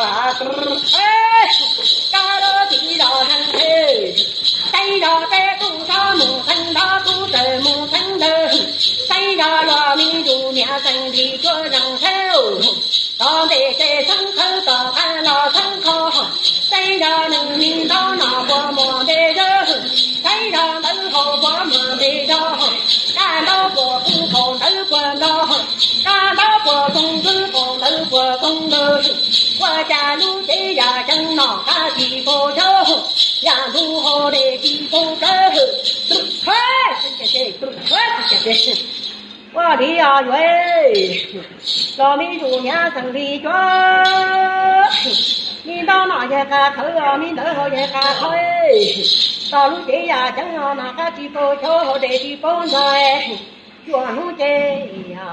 Kab lub tib los heev, teeb zog peb tub txhob mus theej nrov tub tawm mus theej ntawd, teeb zog luag me ntuj niam xeem li cuab zeeg theeb. Tom ntej tej xeeb khawv tom qab los xeeb qho, teeb zog neeg me ntaub no puas muaj npe zawg, teeb zog ntawv hauv puas muaj npe zog, kab ntaub puas kub qaum ntawv puas nto, kab ntaub puas koob kub qaum ntawv puas koob ntawv, ua cas lub cev yam ceeb nom qab tsis paub chaw, yam ntug hauv dej tsis paub plawv. Ua li os yuav, los me ntuj niam xeem li cuab, me ntaub no yog qab khawv, me ntawv hauv yog qab qhov, tom lub cev yam ceeb no nom qab tsis paub chaw, hauv dej tsis paub ntxhov. Cuaj hnub ces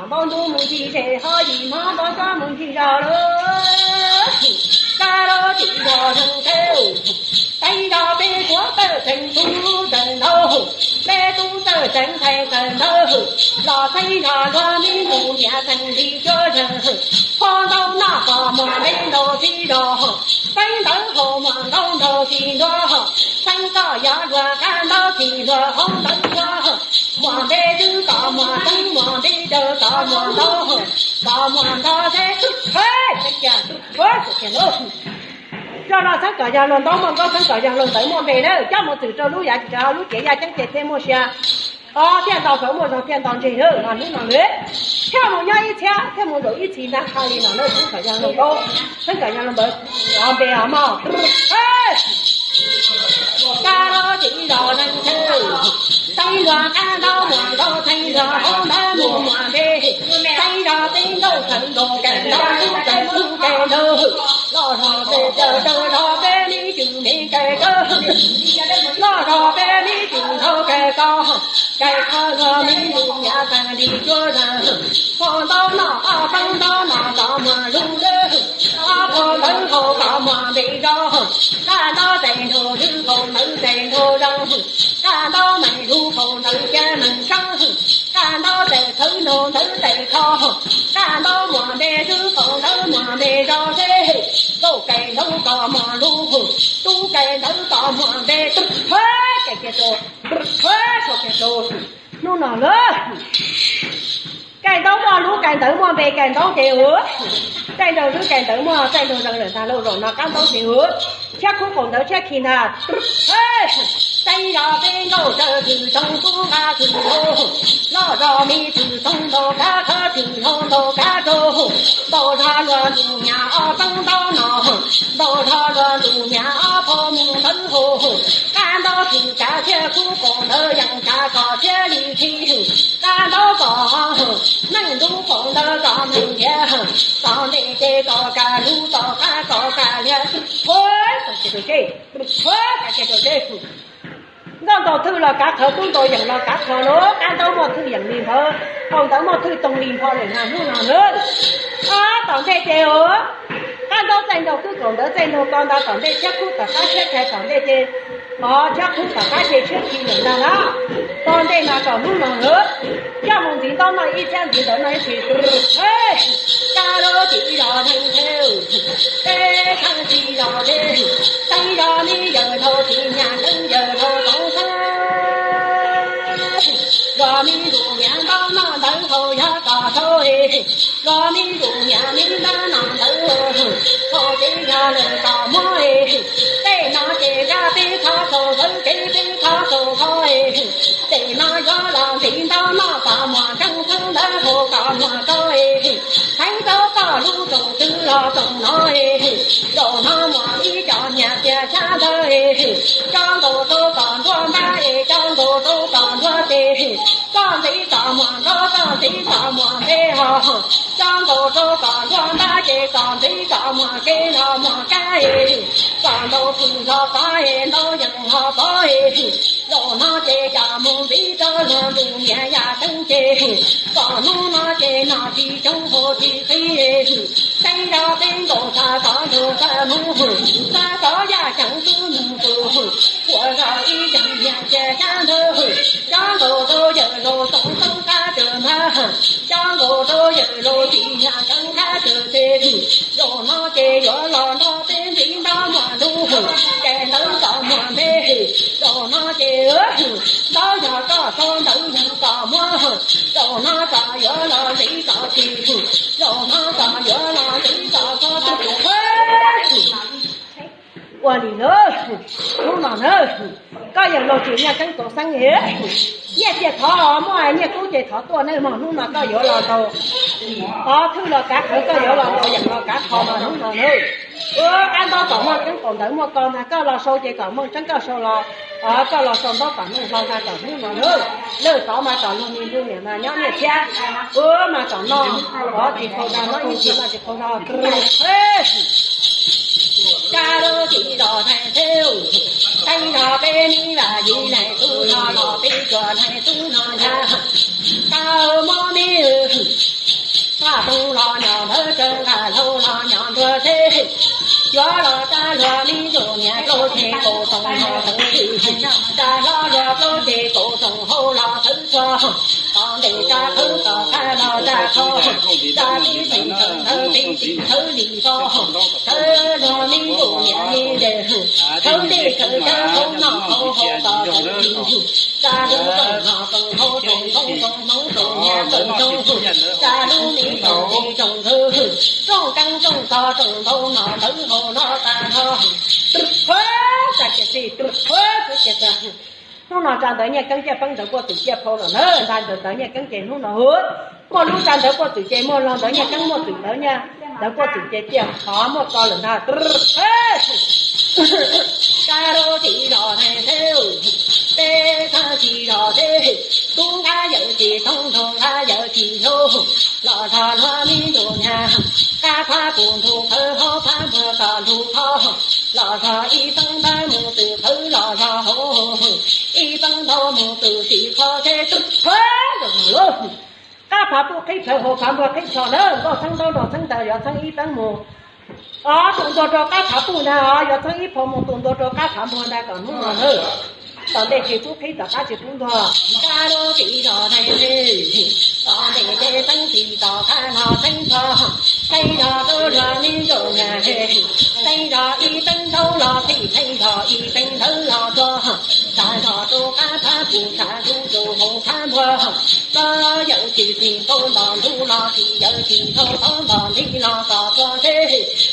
npau ntub mus ncig zej hov, yim hmo npau suav mus ncig zos lawm. Kab lub tib los heev theeb, teeb zog peb suav tawm tseem tub tawm ntawv, peb tub tawm tseem ntxhais tawm ntawv, los teeb zog luag me ntuj niam xeem li cuab zeeg. Phoj ntaub no koj muaj npe ntaus txiv zog, teeb ntawv hauv muaj ntaub ntaus txiv ntuag, teeb koj yog luag kab ntaub txiv luag hauv ntawv ntuag, muaj npe twg koj muaj teeb, muaj npe dawg koj muaj ntaub, koj muaj ntaub xeb. Zaj no xeeb kom yog luag ntaub muaj ntaub, xeeb kom yog luag ntawv muaj npe na, coj mus txwm rau lub yav tsis tau lub cev yaj ceeb ces thiaj muaj sia. Os, thiaj nto sawv muaj zog thiaj nto ntseg na, mas hnub no lawm. Thiaj mus nyob ib txhiab thiaj mus zaum ib txhis ntag, hais li no na, xeeb kom yog luag ntaub, xeeb kom yog luag ntawv, os, npe os mog. Kab lub tib los heev theeb, teeb zog kab ntaub muaj ntaub, teeb zog hauv ntawv mus muaj npe, teeb zog peb ntaub tawm ntaus kawg ntaub, tub tawm tub kawg ntaub, los zog peb caw caw zog peb me cws me kawg koj, los zog peb me cws ntaub kawg koj, kawg koj luag me ntuj niam xeem li cuab zeeg. Phoj ntaub no, ob phoj ntaub no koj muaj lub dawb, ob phoj ntawv hauv koj muaj npe zog, kab ntaub tes nrug twg koj ntawv tes nrug zoo, kab ntaub meej lug koj ntawv cia meej sab, kab ntaub tes khawv nrug ntawv tes kho, kab ntaub muaj npe twg koj ntawv muaj npe zog xeb, tub kawg ntaub koj muaj lub, tub kawg ntawv koj muaj npe, tub kawg ntaub, hnub no lawm. Kawg ntaub muaj lub, kawg ntawv muaj npe, kawg ntaub ces ua, txaij nraug lub kawg ntawv muaj txaij nraug zoo lawm ntag lauj, zaum no kab ntaub ces ua, tshiab khub qaum ntawv tshiab khi ntag. Teeb zog peb nkauj tsaws tshwm tshoob kub nqa tshwm hlau, los zog me tshwm tshoob ntaus kab qhawv tshwm hlau ntaus kab rau, ntaus zog luag ntuj niam ob teeb ntaub no, ntaus zog luag ntuj niam ob phau mus ntawv hau, kab ntaub tshwm kav tshiab khub qaum ntawv yeej kav kom tshiab li khi, kab ntaub kom neej ntub qaum ntawd kom mus ntiav, tom ntej ces kom kaj lub tom qab kom kaj liag, hu, tom ces rau ces, hu, tom ces rau ces. Nkauj ntaus thwj los kav qhawv, tub ntaus yeem los kav qhov lawm, qab ntaub muaj thwj yeem li ntawd, qaum ntawd muaj thwj toog li npho lawm na hnub no na. Tom ntej ces qab ntaub txaij ntaug kwj, qaum ntawd txaij ntaug ko ntag, tom ntej tshiab kub tom qab tshiab thaiv, tom ntej ces, o, tshiab kub tom qab ces tshiab khi lawm ntag na. Tom ntej mas kom hnub no na, coj mus ntxiv ntaub noj ib txhiab ntxiv ntawv noj ib txhis, kaj lub tsis zos neeg thiab, peb txheeb tsis zos thiab, teeb zos me yawg dhau tsis nyam teeb yawg dhau toov xab, zos me zus nyam ntaub noj ntawv haus yog kom dhau, zos me zus nyam me ntaub noj ntawv haus ces yog lawm kom muab, tej no ces zaj peb thov xaus ntawv ces peb thov xaus qhov, tej no yuav los ntxiv ntaub noj kom muag, nkeeb txheeb ntawv haus kom muag ko, txheeb tau koj lub tsoom twg los tsoom no, zaum no muag ib co nyias tias xyab ntawv, coj nkaus rau kom nruab npab es coj nkaus rau kom nruab teg, koj ntxiv kom muag ntaub koj ntxiv kom muag npe ho, coj nkaus rau kom nruab npab ces koj ntxiv kom muag kev los muag kab, kom ntaus pwm los pov es ntaus yees los pov, zaum no ces yam mus ntxiv rau luag ntuj niam yam teeb ces, kom hnub no ces nom tsis coob haus tsis qhib, teeb zos peb nkaus txag tov ntug txag mus, txag tov yaj ceev xub nug tus, ua zog ib ceev niag cia xyab ntawv, coj nkaus rau yawm laus toov toob qab tawm ntag, coj nkaus rau yawm laus tsis nyam teeb qab tawm teg, zaum no ces yuav los nrog peb ntxiv ntaub muag lub, ces ntawv kom muag npe, zaum no ces ntaub yog koj sau ntawv yog kom muab, zaum no kom yuav los ntxiv kom tsis, zaum no kom yuav los ntxiv kom txog tus hu. Ua li na, hnub no na, koj yawm laus tsis nyam teeb kauv xeeb, nyiaj txiag thov muaj nyiaj kub ces thov tuaj nawb mog, hnub no koj yuav los ntaus, thov thwj los kav qhawv, koj yuav los ntaus yeem los kav qhov mas hnub no na, ua qab ntaub kom muaj keeb, qaum ntawv muaj ko ntag, koj los sau ces kom muaj tseeb, koj sau los, koj los sau ntaub kom muaj hlau ntag kom hnub no na, lawj tov mas kom luag me ntuj niam mas nyob nyiaj thiab, ua mas kom noj, ov tsis qaug zog, noj ib tsis noj tsis qaug zog. Kaj lub tsis zos neeg thiab, teeb zos peb me vam yim neeg tub no los peb tsuas neeg tub no ntag, kaj mob me Nqaj poob los nyob ntawd tsaws, nqaj hlau los nyob nruab teb, yuav los tsa hluas me ntsuag niam plaub ceg kaum toom no tawv, tsa hlo hluas plaub ceg kaum toom hauv los tawv txog, tom ntej tsa qhawv tom qab los tsa qhov, tsa tib txheej tawv ntawd tib txheej tawv li ko, tawv hluas me ntsuag niam me ntses, tawv ntej tawv tsawv hauv noj hauv haus tom tawv li, tsa lub rooj noj rooj haus rooj ntoo rooj hmoov rooj nyiaj rooj zoo, tsa lub me rooj teb rooj ntawd, rooj keeb rooj tog rooj ntau no ntawd hauv no tag nrho. Tsa kiag txij, tsa kiag txij. Hnub no tsa ntawv nyiaj keeb ciaj peeb ntawv kuaj txwm ciaj phau lawm na, ntsa ntawv ntawv nyiaj keeb ces hnub no hu, muaj lub tsa ntawv kuaj txwm ces muaj lo ntawv nyiaj keeb, muaj txwm ntawv nyiaj ntawv kuaj txwm ces ciaj qhov muaj ko lawm ntag. Kaj lub tsis zos neeg thiab, peb txheej tsis zos thiab, tub nqab yawm tsis toob, ntug nqab yawm tsis hlub, los zog hluas me ntsuag niam, qab phab pum ntug qhawv hauv phab npuag kom ntug qhov, los zog ib teeb npab mus txwm qhawv los zog hauv, ib teeb ntaub mus txwm tiv qhov teb tub qhawv los lub. Qab phab pum qhib plawv hauv phab npuag qhib tsho na, nkauj txheeb ntaub nrog txheeb ntawv yuav txheeb ib teeb mus. Os, tus ntuag rau qab phab pum ntag os, yuav txheeb ib phau mus tus ntuag rau qab phab npuag ntag kom hnub no na. Tom ntej tsis pub qhib tom qab tsis pub ntuag. Kaj lub tsis zos neeg, tom ntej ces teeb tsis tom qab no teeb tsho, teeb zog tub hluas me ntsuag niam, teeb zog ib teeb ntaub los txij, teeb zog ib teeb ntawv los txog, tsa zog rau qab phab pum, tsa zog rau hauv phab npuag, los yawm tsis txij ntaub nto ntug los tsis yawm tsis thau, ntaub nto ntxiv los kom txog teb,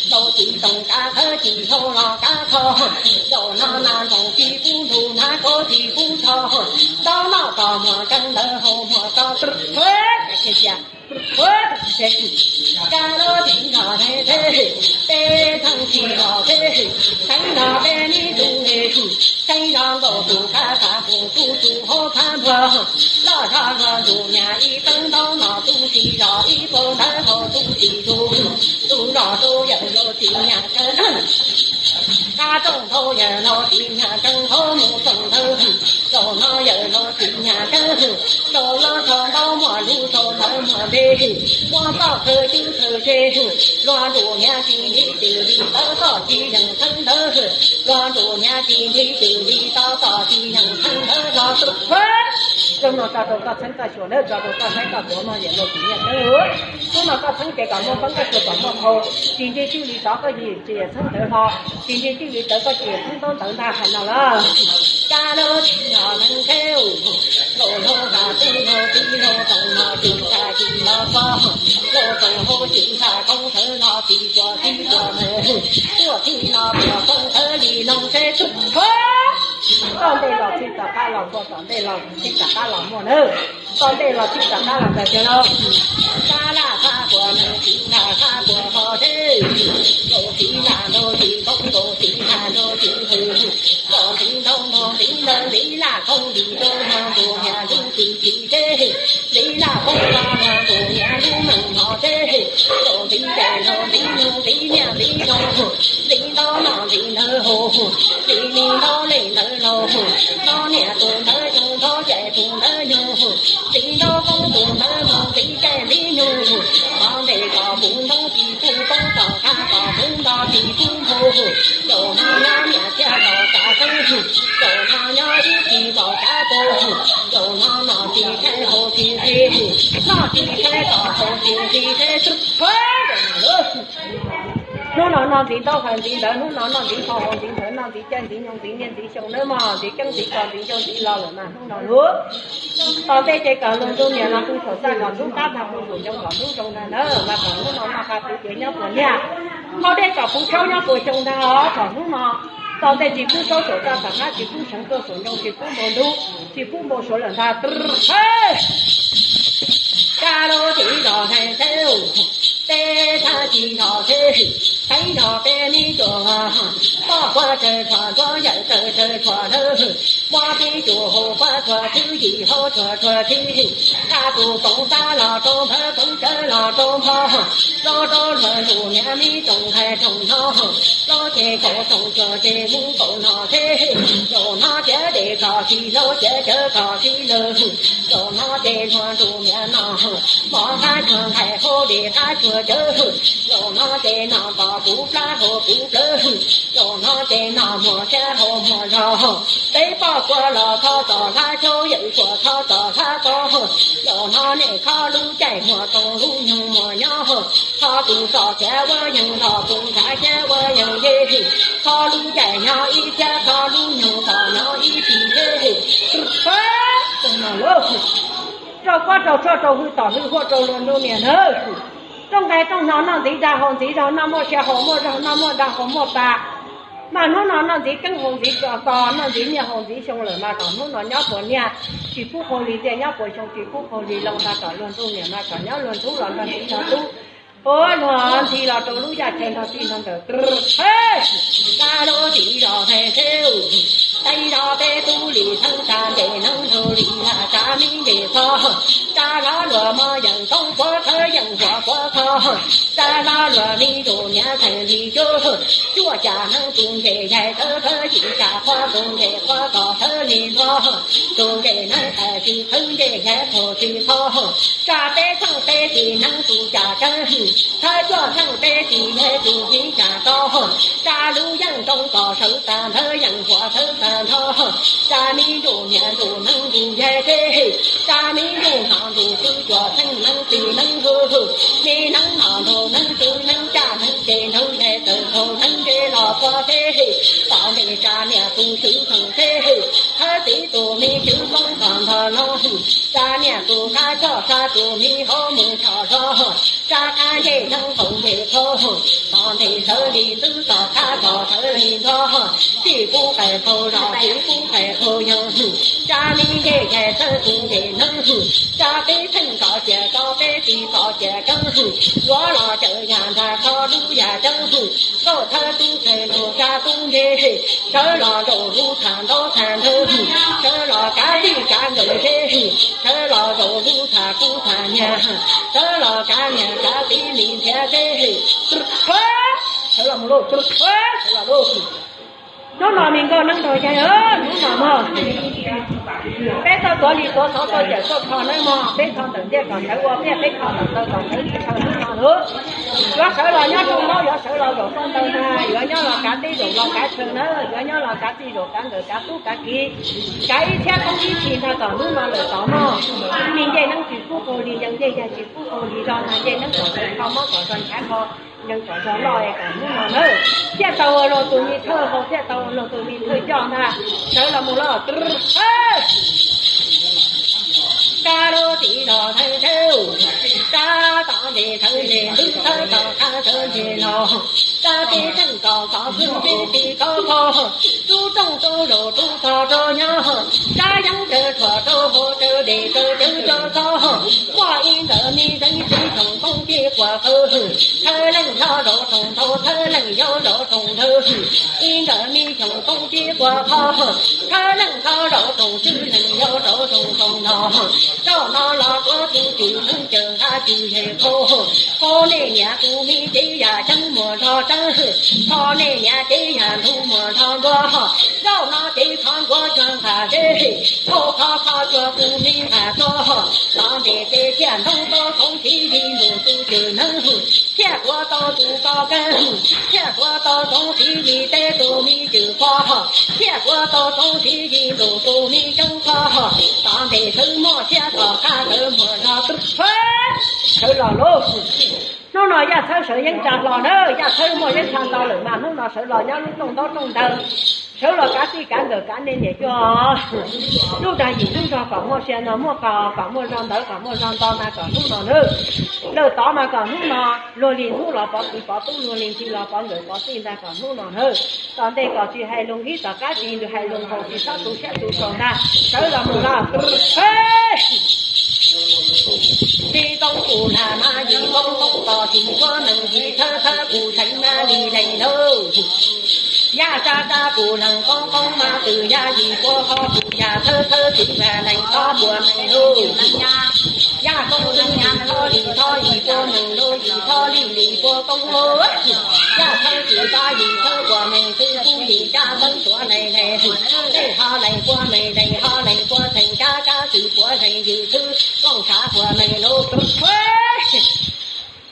ntaub tsis toom kav qhawv tsis hlub los kav qhov, zaum no nas ntsoov tsis pub ntug, nas kauv tsis pub tsho, ntaub noj kom muag, keeb ntawv haus muag ko. Kaj lub tsis zos neeg thiab, peb txheej tsis zos thiab, teeb zog peb me tub, teeb zog nkaus tus qab phab pum, tub tus hauv phab npuag, los zog hluas ntsuag niam ib teeb ntaub no tub tsis zos Rooj ntau yawg laus txiv nyab keeb hauv mus rooj ntawd, zaum no yawg laus txiv nyab keeb, zaum los txog ntaub muaj lub txaus ntawd muaj npe, muab txoj khawv cub khawv ze, luag ntuj niag tsis nthi twm li tawv txoj tsis yeej theeb ntawd, luag ntuj niag tsis nthi twm li tawv txoj tsis yeej theeb ntawd los tub pab. Rooj no tso rau koj txheeb koj xyuas nawb, tso rau koj saib koj puas muaj yawg laus txiv nyab keeb. Hnub no koj txheeb ces kom muaj feeb koj xyuas kom muaj phau, tsis nti cwj li tov koj yim tsis yawg txheeb ntawd ho, tsis nti cwj li tawv koj tsis yawg txheeb ntaub ntawv ntag hais no lawm. Kab lub tib los neeg kheb, laus laus tas tub laug tib laug txoos no tsis tas tsis los pog, laus txoos hauv tsis tas koob thawv los tsis tuam tib tuam ntawd, tuaj txij los tuam koob thawv li noog seb tub pab. Txoj ntej los txij tom qab los npua, tom ntej los txij tom qab los muaj nawb. Txoj ntej los txij tom qab los ntawd tiag lauj. Kab laj qab puas neeg txiv laj qab puas ho teb, nkaus txiv laj nkaus txiv koob nkaus txiv laj nkaus txiv hwm, nkaus txiv ntau nkaus txiv ntawd txiv laj koob li rau luag ntuj niag lub txim txiv teb, txiv laj koob rau luag ntuj niag lub meej mom teb, nkaus txiv caij nkaus txiv nyoog txiv niaj txiv zoo, txiv ntaub no txiv ntawd haus, txiv li ntaub li ntawd laus, ntaub niam tus ntawd xyoo ntaub caij tus ntawd nyoog, txiv ntaub koob tus ntawd mus txiv caij txiv nyoog, qhov ntej kom puv ntoob tsis pub koob, tom qab kom puv nto tsis pub npua, zaum no nyob niam txiag tom tsav xeeb, zaum no nyob ib txhis tom tsav pua, zaum no noj tsis tshaib haus tsis nqhis, noj tsis tshaib tom haus tsis nqhis thiab xwb. Hnub no noj ntxiv ntaub hawv ntxiv ntawd, hnub no noj ntxiv hau haus ntxiv ntawd, noj ntxiv caij ntxiv nyoog ntxiv niaj ntxiv xyoo nawb mog, ntxiv keeb ntxiv kos ntxiv ncauj ntxiv lo lawm mas hnub no lub tom ntej ces kom luag ntuj niam no tu saum txaj kom ntub qab ntag, tu saum ncoo kom ntub zoo ntag nawb, mas kom hnub no noj qab puv cev nyob puas niaj, hau dej kom puv tshaub nyob puas xyoo ntag os, kom hnub no tom ntej tsis pub saub saum txaj tom qab, tsis pub seev tuaj saum ncoo, tsis pub npau ntub, tsis pub npau suav lawm ntag. Kab lub tib los neeg kheb, teb thab tsis los teb, teeb los teb mib cuam, poj quaj tsawg tshuam, ntsuab yawm tsawg tsawg tshuam lawm, muab tib cuam haus quaj tshuam twb yim hauv tshuam tshuam tib, thaj tus koom tab los rau npawg, koom tsawv los rau npog, rau rau luag ntuj niam mib rooj nqaij rooj no, rau ces kaum rooj tshuam ces mus kaum no teb, zaum no tiav dej kom tsis laus, tiav cawv kom tsis lawg, zaum no ces luag ntuj niam no, mov qab tshuam nqaij hauv dej qab tshuam cawv, zaum no ces no kom puv plab haus puv plawv, zaum no ces no muag siab haus muag zog, peb poj quaj los thov txoj hlab, tshaub yawm tshuam thov txoj hlab tod, zaum no nej kho lub caij muag toog lub nyoog muag nyob, kho tus txoj xiav ua yeeg los tus ntshav xiav ua yeeg ye, kho lub caij nyob ib txhiab, kho lub nyoog tom nyob ib txhis ye. Rau kuab rau tshuaj rau hwj tom hwj huaj rau luag ntuj niam nawb. Rooj nqaij rooj hno noj ntxiv dag haus ntxiv zog, noj muaj sia haus muaj zog, noj muaj dag haus muaj pa. Mas hnub no noj ntxiv keeb haus ntxiv kos, noj ntxiv niaj haus ntxiv xyoo lawm mas kom hnub no nyob puas niaj, tsis pub qaug li ntxiag, nyob puas xyoo tsis pub qaug li loo ntag, kom luag ntuj niam mas kom nyob luag ntxub los nrog txiv nrog tub, ua luag nthi los rau lub yaj chaw nrog txij nrog nkawm. Kab lub tib los teb, teb los peb tub li theeb, tsa ntes neeb nrug li lam tsa mib ntes txog, tsa hlab luag mog yeej koob puav thawb yeej huam puav txog, tsa hlab luag li ntuj niam theej li cuj, cuaj cas neeb tus ntes yaig thawb thawb yim cas qhuav tus ntes qhuav kom thawb li ntuag, tus ntes neeb qais tsis qhawv ntes yaig qhuav tsis qhov, tsa peb theej peb tis neeb tus cas kawg, thawb cuaj theej peb tis yaig tus hiv cas tau, tsa lub yeej rau kom sawv tas nthawv yeej huam thawb tas nthov, tsa mib ntuj niam ntuj neeb ntuj yaig teb, tsa mib ntuj no ntuj xwb cuaj theej neeb tis neeb hwj, mib neeb no ntuj neeb tub neeb caj neeb ces nrog yaig tawm nkaus neeb nce los puag teb, tom ntej tsa niam tus tswv theej teb, thawb txiv tus me tswv koob kom ntog no, tsa niam tus qab choj tsa tus me hauv mus tshom zog, tsa qab ncej neeb qaum ncej qhov, tom ntej sawv li ntxwb tom qab kom sawv li nrog, tsis pub qais qhau zog tsis pub qais qhau yog, tsa mib ncej yaig thawb tus ncej neeb, tsa peb theej kom ciam tau peb tis kom ciam keeb, yuav los cawm yam nrag kho lub yam ceeb, nkauj thawb tub qhe lug tsa tub ntseg, sawv los nraum lub tham ntaub tham ntawv, sawv los kav tij kav nkawm zeb, sawv los nraum lub tham kub tham nyag, sawv los kav niam kav txiv li nrhiav zeb, sawv los mus lauj, sawv los lauj. Hnub no me nkauj neeb nraug yaig, hnub no mog, peb txoj tuav li tuav xov tuaj cawm tuaj kho nawb mog, peb kho ntawm ntiaj kom ntawd ua pliaj, peb kho ntawm taw kom ntawd tsis tshawv hnub no lawm. Yuav sawv los nyob rooj ntaub, yuav sawv los zaum rooj ntawd na, yuav nyob los kav teb zaum los kav chaw na, yuav nyob los kav txij zaum kav nkawm kav tub kav kiv, kav ib txhiab koob ib txhis ntag kom hnub no lawm tod mog. Me ncej neeb tsis kub qaug li, yees ncej yaig tsis kub qaug li, zog ntag ncej neeb kom sawv kho mob kom zog nchav kho, yees kom zog loj es kom hnub no nawb thiaj tau ua luag tus me thawj hau, thiaj tau ua luag tus me thawj coj ntag. Sawv los mus los, kab lub tim los thawj thawj, kab tom ntej thawj ntej, ntub thawj tom qab thawj ntej los, kab teb theej kom qhov xwb teb ti kab kho, rub rooj rub zaum rub tog rau nyob, kab yeeb raws tshuam rau hauv raws dej raws cawv raws txog, muaj ib nkawm me zeeb tib khoom koob tib quas qhawv, thawj leej nyob zaum rooj ntaub thawj leej nyob zaum rooj ntawd, ib nkawm me khoom koob tib quas qhov, thawj leej nyob zaum rooj tswb leej nyob zaum rooj koom no, zaum no los tuav tus twm neeb cawm nqa tus yawg qhau, qhau nej niam tus me cev yam ceeb muag nrog tseeb, qhau nej niam cev yam ntxhuv muag nrog ntuag, zaum no cev qhov nkuav cuag nqaj zeb, qhau qhov qhov cuag tus me nqaj tuag, tom ntej ces thiaj ntoo tau txoov txiv yim ntuj tus cwm neeb, thiaj tuav tau tus koj kawg, thiaj tuav tau txoov txiv yim teb tus me cwm qhov, thiaj tuav tau txoov txiv yim ntuj tus me ceeb qhov, tom ntej sawv muaj thiab tom qab sawv muag nrog tub, sawv los lauj. Hnub no Yaj Txhawb sawv yeeb tsa hlo na, Yaj Txhawb muaj yeeb tsa ntau lawm mas hnub no sawv los nyob lub rooj ntaub rooj ntawd, sawv los kav txij kav nkawm kav nej niam cuag lub dag yim lub zog kom muaj sia no muaj qos kom muaj zog ntawd kom muaj zog nto ntag kom hnub no nawb. Lawm tod mas kom hnub no luag li ntxub los pov txiv pov tub, luag li ntxhi los pov nkawm pov txij ntag kom hnub no nawb. Tom ntej kom tsis hais lus ib tom qab tsis hais lus nkaus tsis txhob tu siab tu saum ntag, sawv los mus los. Tib koob kuv lam mas yim koob koob tos tsis puab nees yim thawb thawb kuv tseem mas li leej lauj. Yaj tsa tsa kuv leej koob koob mas twm yaj yim puab ho kuv yaj thawb thawb tsis mas leej tob puab nees lauj. Yaj koob txwb yim thawb li thawb yim puab nees lauj, yim thawb li li puab koob lauj. Yaj thawb tsis tsa yim thawb puab nees txwb kuv yim caj teeb tuav leej leej. Leej ho leej puab nees leej ho leej puab tseem cab cab tsis puab leej yim txwb kooj tshav puab nees lauj.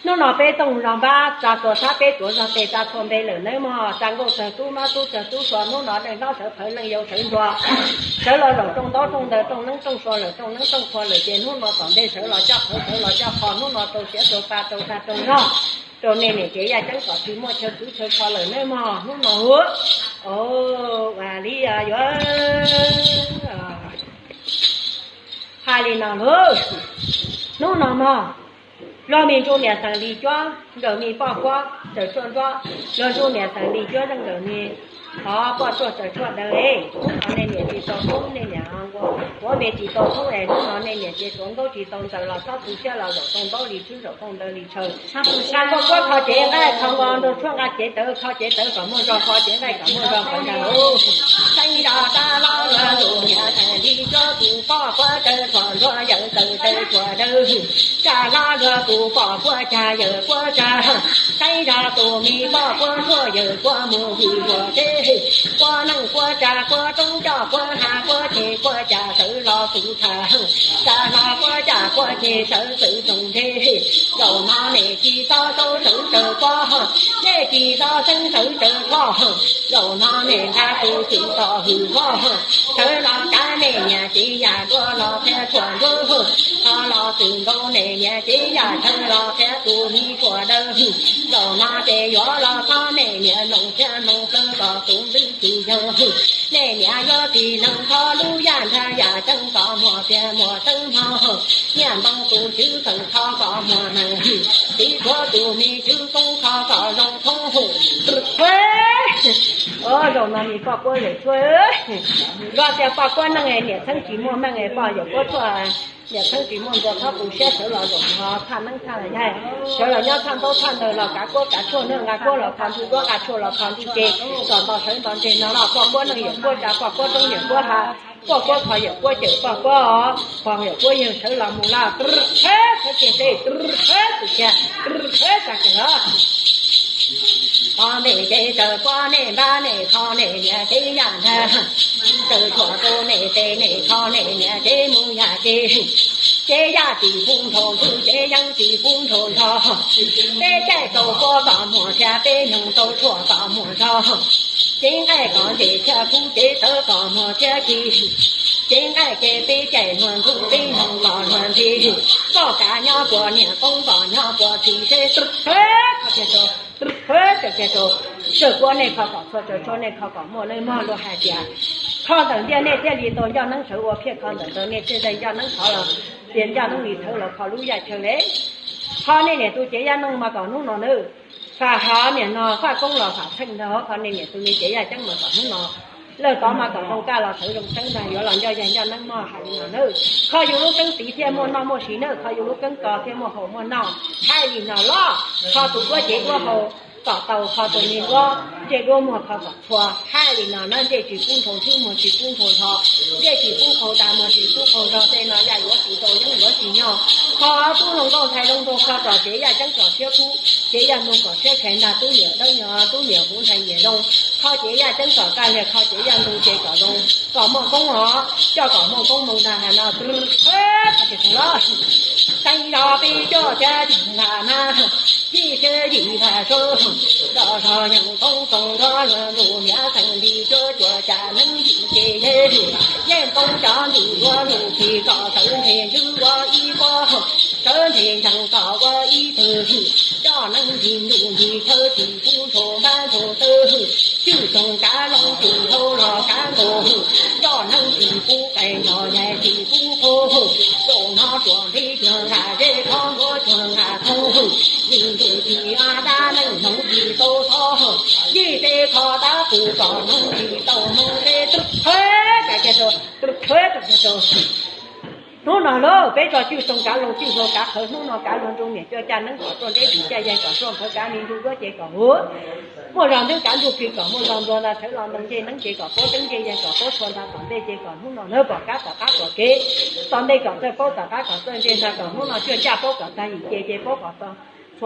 Hnub no peb tooj zog npab tsa tuag sab peb tuav zog tes tsa txhua npe lawm nawb mog, tsa nkauj tsawg tub mab tub tsawg tub sua hnub no neej hlob sawv phawv leej yau sawv ntuag, sawv los zaum rooj ntaub rooj ntawd rooj neeb rooj sua lawm rooj neeb rooj qhua lawm ces hnub no tom ntej sawv los coj qhawv sawv los coj qhov hnub no rau siav rau pa rau dag rau zog rau nej niam cev yaj ceeb kom tsis muaj chaw kwv chaw kho lawm nawb mog hnub no hu. Ua li yuav hais li no lauj. Hnub no mog, luag me ntsuj niam xeem Lis cuab nkawm me poj kuab tawm tshuaj nruab, luag ntsuj niam xeem Lis cuab zeej nkawm me qhov poj tsuaj tawm tshuaj daws es hnub no nej niam tsis tau thoob nej niam quav npe tsis tau thoob es hnub no nej niam ces tuav nkaub tsis tau ntxaws los txhob tu siab los zaum tau ntaub li tswb zaum tau ntawd li tshaw. Nkauj kuab kho cev nqaij kho nqo nraug tshuaj nqa cev tawv kho cev tawv kom muaj zog kho cev nqaij kom muaj zog kom nqaij. Teeb zog tsa los luag tus niam xeem Lis cuab tus poj kuab tawv tshuaj nruab yawm tawv tawv tshuaj daws. Tsa los luag tus poj kuab cag yawm kuab tsa. Teeb zog tus me poj kuab tshuaj yawm kuab mus hwm huam teb. Kuab neej kuab tsa kuab roob coj kuab hav kuab ceg kuab ca sawv los tus tshaj. Tsa los kuab ca kuab ceg sawv txwv tsoos nthe. Zaum no nej tsis txhob sawv sawv tsaws kuab, nej tsis txhob sawv sawv tsaws kuab. Zaum no nej nqa tus tswm tom hwm kuab, sawv los kav nej niam cev yam nruab los thiab tshuaj nruab. Ho los txwm nkaus nej niam cev yam chaw los thiab tus me tshuaj daws. Zaum no ces yuav los txhob nej niam noog thiab noog plaws kom tus ntwv tus yawg. Nej niam yuav tsis noog txhob lub yaj nrab yaj ceeb kom muaj tiag muaj tseeb hmo. Nyiaj ntoo tus tswv feem kho kom muaj neeg, txiv tuav tus me tswv koob kho kom zoo thoob. Zaum no me poj kuab yawm tshuaj, luag tias poj kuab neej niam txheeb tsis muaj meej, poj yawm kuab tshuaj niam txheeb tsis muaj ntua, txhob tu siab sawv los zaum no thaj neeb thaj yaig, sawv los nyob thaj ntaub thaj ntawd los kav kuab kav tshuaj, nqa kuab los kho ntsuj duab nqa tshuaj los kho ntsuj ces kom nto sawv nto ntseg no los poj kuab neej yawm kuab tsa poj kuab roob yawm kuab hav, poj kuab kho yawm kuab cawm poj kuab, pog yawm kuab yawg sawv los mus los. Teb teb teb teb teb teb teb teb teb teb Qhov ntej ces raws kuab nej npab nej kho nej niam ces yaj ntag, raws tshuam rau nej tes nej kho nej niam ces mus yam ces, ces yaj tsis pub nrhaus ntxwj ces yeeb tsis pub nrhaus nrog, peb caij tau kuab kom muag thiab peb nyoog tau tshuam kom muag nrog, cev nqaij kom ntses thiab kub cev tawv kom muag thiab kis, cev nqaij ces peb caij luag ntxub peb nyoog kom luag ntxhi, koj kav nyob puas niam koob kom nyob puas txiv seb, raws kuab nej kho kom txhua, raws tshuam nej kho kom muaj, nej mog lus hais tias, kho ntawm ntiaj nej thiaj li tau ncoj neeb sawv ua phiaj, kho ntawm ntawm nej thiaj li ncoj neeb thov los, tias ncoj neeb li thawv los kho lub yaj chaw le. Kho nej niam tus cev yaj neeg mas kom hnub no nawb, fam hav niam no faj koob los fam theej ntag, kho nej niam tus me cev yaj ceeb mas kom hnub no, lawm tod mas kom zoo kaj los sawv zoo tseeb ntag, yuav los ncoj yaj ncoj neeb mog hais li no nawb. Kho yus lub keeb tiv thiaj muaj noj muaj siv nawb, kho yus lub keeb ko thiaj muaj haus muaj noj, hais li no los kho tus duab cev duab haus kom tau, kho tus me duab ntsej duab muag kho kom txhua, hais li no nawb, ntsej tsis pub nrhaus ntxwb muag tsis pub nrhaus nrho, ntsej tsis pub qaug dag muag tsis pub qaug nrog, tej no yaj yuav tsis tau yeeb yuav tsis nyob. Kho tub hluas nkauj ntxhais zoo nraug, kho kom cev yaj ceeb kom tshiab kub, cev yaj ntug kom tshiab khais ntag, tub niam dawb nyo tub niam huv ntxhais niam zoo, kho cev yaj ceeb kom kaj liag, kho cev yaj ntug ces kom zoo, kom muaj koob os, coj kom muaj koob moo ntag hais no. Teev zog peb cuaj thiab yim npam sub, rov zog yeej koob txoos nrog luag ntus niam xeem li cuab cuas cas neeb yim ces yeej, yeej koob cov ntus yuav ntus tsis kom sawv ntseg ntswb ua ib pob, sawv ntseg ntsheej kom ua ib tug, coj neeb ntsis ntuj ntsis chaw tsis pub ntshaus npab ntshaus tawv, cwj toog kav loog cwj dhau los kav nkaus, coj neeb tsis pub qe nrog yaig tsis pub qau, zaum no ruam nqi cuag nqaj zeb, thov ntuav cuag nqaj thoob, yim ntuj tsis a dab neeg hmoov tsis tau thov, yij tej kho dab qus kom hmoov tsis tau hmoov zeb. Hnub no lauj, peb tso cwj toog kav loog cwj hlau kav qhawv, hnub no kav luag ntuj niam cuaj caj neeb kom tuaj nreb, yim caj yaig kom tuaj nphawv, kav me ntsuj duab ces kom huv, muaj zog ntub kav ntsuj kws kom muaj zog ntuag ntag, tshawv los ntoo ncej neeb ces kom puab teeb ncej yaig kom puab txhua ntag, tom ntej ces kom hnub no nawb pom kab tom qab pom kev, tom ntej kom txawj paub tom qab kom txawj ntse ntag, kom hnub no cuaj caj paub kom tag, yim ce ces paub kom txhua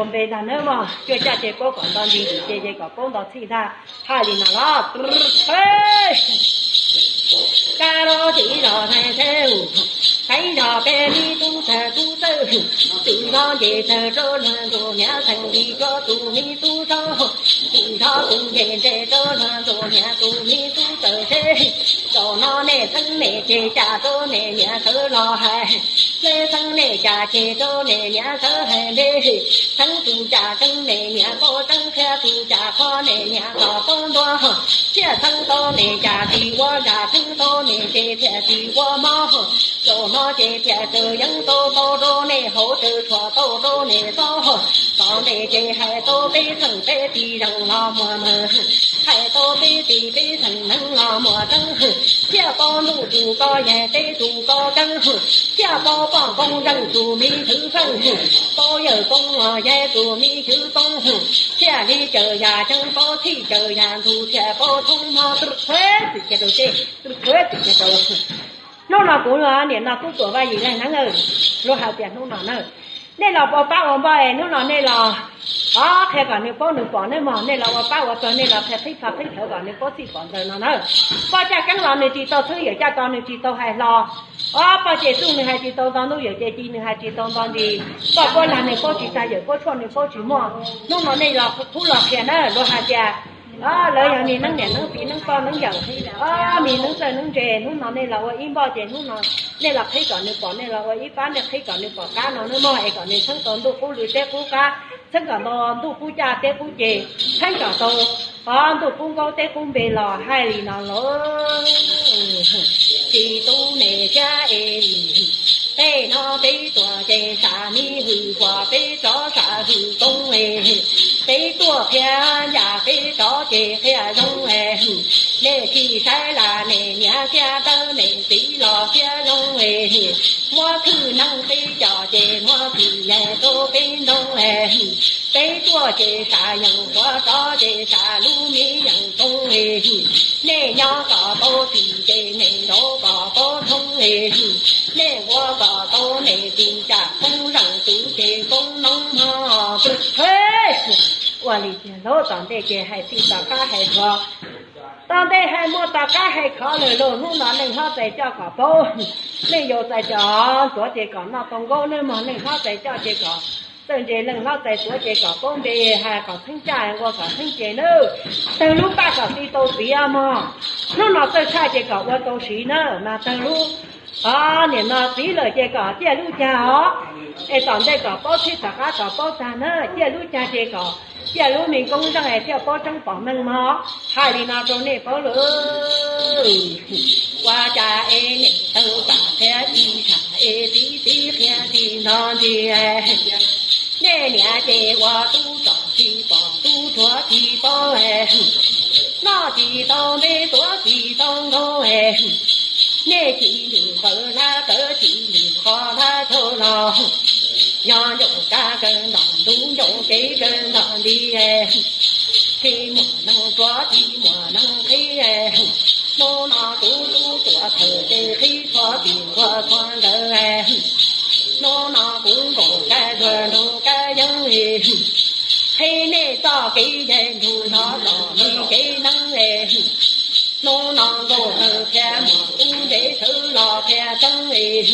npe ntag nawb mog, cuaj caj ces paub kom nto ntsis, yim ce ces kom paub nto txhij ntag, hais li no los. Kab los txiv zog thaiv theb, thaiv zog peb me tub txawj tub txawj, txiv zog nce txawj rau luag ntuj niam xeem li cuab tus me tub zog, txiv zog tus nce nce rau luag ntuj niam tus me tub txawj seb, zaum no nej txheeb nej ceg cas rau nej niam sawv los hais, nej txheeb nej cas ceg rau nej niam sawv hais npe, txheeb tus cas tseeb nej niam paub tseeb, qhia tus cas qhuav nej niam kom paub ntua, thiaj txheeb tau nej cas tsis ua zam, txheeb tau nej ces thiaj tsis ua mob, zaum no ces thiaj tsaws yeeb tau tau rau nej haus, tsaws tshuam tau rau nej txob, tom ntej ces hais tau peb txheej peb txiv zeej los muaj meej, hais tau peb txiv peb txheej neeg los muaj tseeb, thiaj paub ntuj tus koj yaig teb tus koj keeb, thiaj paub poj koob zeej tus me xwm feej, paub yawg koob los yaig tus me xwm koob, thiaj li cawm yam ceeb paub txhij, cawm yam ntug thiaj paub thoob mog. Hnub no kuv niam no tub tuam vaj yim leej neeb, luag hais tias hnub no na, nej los ua pab ua npoj es hnub no nej los, o, qhia kom nws paub nws pom nej mog, nej los ua pab ua pawg, nej los qhia qhib plho qhib plhawv kom nws paub txhij pom ntxaws no na. Poj caj keeb los nws tsis tau txheeb, yawm caj to nws tsis tau hais hlo, o, poj ce txuj nws hais tsis tau nto ntuj, yawm ce ci nws hais tsis tau nto ntsis, poj puab lag nws paub tsis tag, yawm puab tshuaj nws paub tsis muaj. Hnub no nej los qhub los qhia na, luag hais tias, o, lawv yog me neeb niam neeb txiv neeb pog neeb yawm, o, me neeb txawj neeb ntse, hnub no nej los ua ib npoj ces hnub no nej los qhib kom nws pom, nej los ua ib pab nej qhib kom nws pom qab no nawb mog, es kom nws txheeb tau ntuj qub lw teb qub qab, txheeb kom tau ntuj qub caj teb qub ces, txheeb kom tau, o, ntuj qub nkaub teb qub npe los hais li no lauj. Txiv tub nej thiab es, tej no peb tuaj ces sam me hwm kuas peb rov sam hwm koob es, peb tuaj qhia ncaj peb rov ces qhia zoo es, nej tsis saib las nej niam thiab dawb nej txiv los thiab zoo es, muab thwj neeb peb coj ces muab thwj yaig rau peb ntoo es, peb tuaj ces sam yeem quav rov ces sam lub me yeem koob es, nej nyob kom tau txim ces nej nraud kom tau thoob es, nej ua kom tau nej txim, cam koob zeej tus ces koob noob mog. Ua li tiag lauj, tom ntej ces hais txij tom qab hais khov, tom ntej hais muaj tom qab hais khov lawm lauj. Hnub no neej hlob txais coj kom paub, neej yau txais coj ntxuav ces kom noj tau nkaub nawb mog. Neej hlob txais coj ces kom txawj ntse, neej hlob txais tuav ces kom paub npe, hais kom txheeb caj, nqua kom txheeb ces nawb. Tawg lub paj kom txi tau txiv mog. Hnub no txawj tshaj ces kom ua tau siv na, mas tawg lub, o, nim no txiv lawm ces kom ciaj lub cag os. Es tom ntej kom paub txhij tom qab kom paub tag na, ciaj lub cag ces kom ciaj lub me koob zeej es thiaj paub tseeb pom meej mog. Hais li no rau nej paub lawm. Ua cas es niam tawg pam thiab tsis tham es txiv txiv qhia tsis nto ntsis. Nej niam ces ua tub tsom tsis pom tub rhuav tsis paub, noj tsis tau npe tuav tsis tau nkaus. Nej tsis ntim qawv hlab tawv tsis ntim qhov hlab tshauj los, nyob ncaum kab kawg ntom ntuj ncaum kev kawg ntom nti. Tsis muaj neeg tuav tsis muaj neeg qhib, hnub no kuv tub tuav thaum ces qhib txhua tim nquag txhua ntawd. Hnub no kuv nkaum kab zuag nrug kab yeeb, qhib nej txoj kev yaig nrug nrov txom nyem kev neeb. Hnub no nkaus tawg qhia muam tub ntev sawv los qhia tseeb,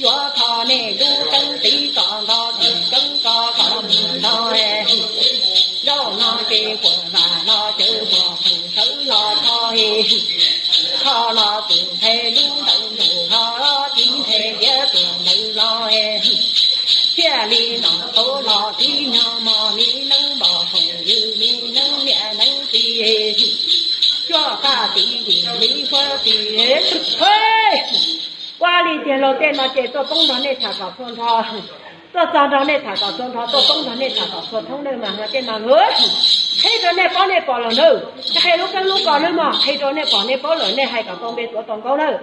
yuav kho nej lub keeb txiv kom nto tsis keeb ko kom mus nto. Zaum no ces puas vam los cawv puas pheem sawv los kho, kho los txwm nthe lub ntawd nrug ho tib nthe tiav tuam ntawd los. Thiaj li nom tau los tib nyog mog, mi neeb npog hoom ywg mi neeb niam neeb txiv, cuaj txaj txiv yim li huab txiv. Ua li tiag lauj, tej no ces tuaj poob nrog nej tham kom txhua nrho, tuaj txog nrog nej tham kom txhua nrho, tuaj poob nrog nej tham kom txhua thoob nawb mas hos tej no lawm. Qhib rau nej paub nej pom lawm nawb, qhia lub keeb lub ko nawb mog, qhib rau nej pom nej paub lawm nej hais kom tau npe tuav tau nkaub nawb.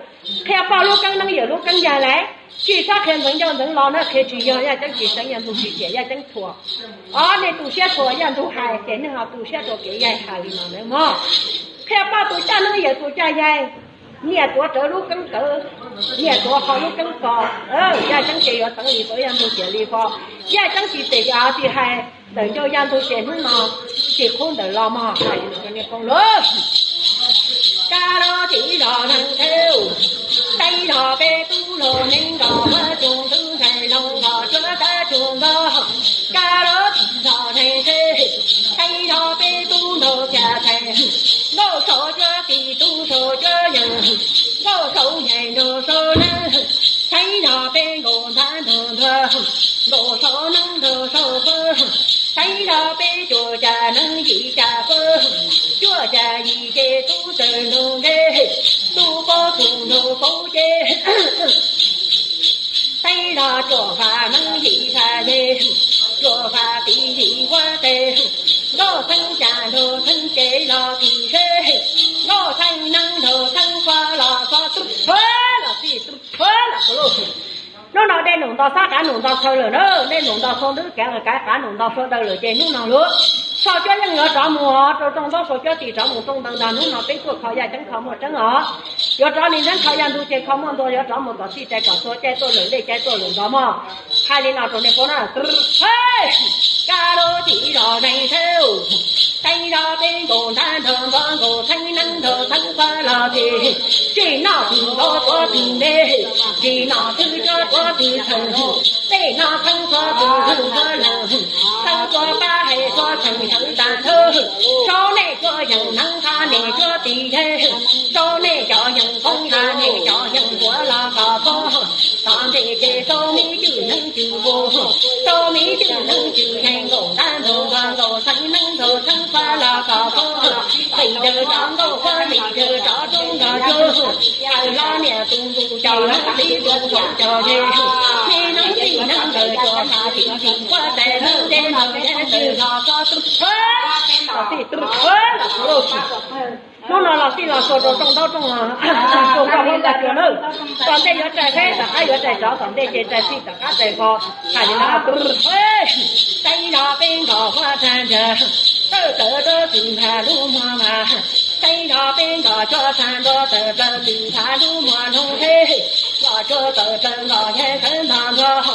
Qhia poj lub keeb neeb yawm lub keeb yaig lawm, tsis txhob qhia ntxeev ncauj ntxeev lo na, qhia tsis yog yaj ceeb tsis xeeb yaj ntug tsis tiam yaj ceeb thuam. Os, nej tu siab rau yaj ntug hais ces nej ho tu siab rau kev yaig hais li no nawb mog. Qhia poj tus caj neeb yawm tus caj yaig, niam tuav rawv lub keeb tawv, niam tuav qhov lub keeb ko, yaj ceeb ces yuav teev li ko yaj ntug tiam li ko, yaj ceeb tsis tiam ces tsis hais ntxeev ncauj yaj ntug ces hnub no tsis qhub ntawm los mog hais li no rau nej paub lawm. Kab los txiv zos neeg theb, teeb zos peb tub los neeb nkaus huab tsuag tub ntxhais los nkaus cuab kab tsuag nkaus. Kab los txiv zos neeg theb, teeb zos peb tub nraug xya txhais, nkauj saud cuab txiv tub saud cuab yees, nkauj saud yaig nraug saud neeb, teeb zos peb nkaus ntab nraug ntuag, nkaus saud neeb nraug saud pab, teeb zos peb cuaj ca neeb yim ca pab, cuaj ca yim ces tub tawg nraug nqe, tub paub tug nraug paub ces teeb zos cuaj fa neeb yim fa yeg, cuaj fa txiv yim huab tes, nkauj xeeb ca nraug xeeb ces los tsis seb, nkauj xeeb neeb nraug xeeb qhuav los txog tub phuab los txij tub phuab los. Hnub no dej num nto xab qav num nto txhaw lawm na, dej num nto txhaw ntub kav kav qav num nto txhaw daws lawm ces hnub no lub sau cuab yeej yuav rov mus rau rooj ntaub, sau cuab tis rov mus rooj ntawd ntag. Hnub no peb tuaj kho yaj ceeb kho muaj tseeb os. Yuav rov li ntxeeb kho yaj ntug ces kho muaj ntug, yuav rov mus kom txij tes kom txhua caij tuaj lawm dej caij tuaj lawm ntog mog. Hais li no rau nej paub na. Kab los txiv zos neeg theb, teeb zos peb nkaus ntab nraug npog nkaus xeeb neeb nraug xeeb pab los txij, tsis noj tsis nto tuav tsis nte, tsis noj twg cuab tuav tsis txheem, tej no xeeb txhua tus xeeb txhua leej, xeeb txhua pab hais txhua txheem sawv tas nthawv, saub nej cuab yees neeb qab nej cuab tis yeg, saub nej cov yees qoob qab nej cov yees nquab los kom poob. Tom ntej ces saub me cwj neeb cwj vus, saub me cwj neeb cwj yeeg nkaus ntab nraug npog nkaus xeeb neeb nraug xeeb pab los kom poob. Vim yawg rov nkaus huab vim yawg rov roob nrog yug, hawm los niam tus ntuj cov neeb txiv tus ntuj cov yeg, me neeb txiv neeb ntawd cuag fa txiv txiv huab tes neeb dej nraug yeg ntawd los txog tub phuab los txij tub phuab los txog lauj. Hnub no los txij los xua rau rooj ntaub rooj, rooj nkauj huab nkauj cua nawb. Tom ntej yuav rais teb, tom qab yuav rais tsov, tom ntej ces rais txij tom qab rais ko. Hais li no, teeb zos peb nkaus huab txag ntsag, tawm tawm rau txwm npha lub muag mas, teeb zos peb nkaus cuab txag nrog tawm plaws txwm npha lub muag noo theb, nkaus cuab tawm plaws nkaus yeg sawv ntog nrog.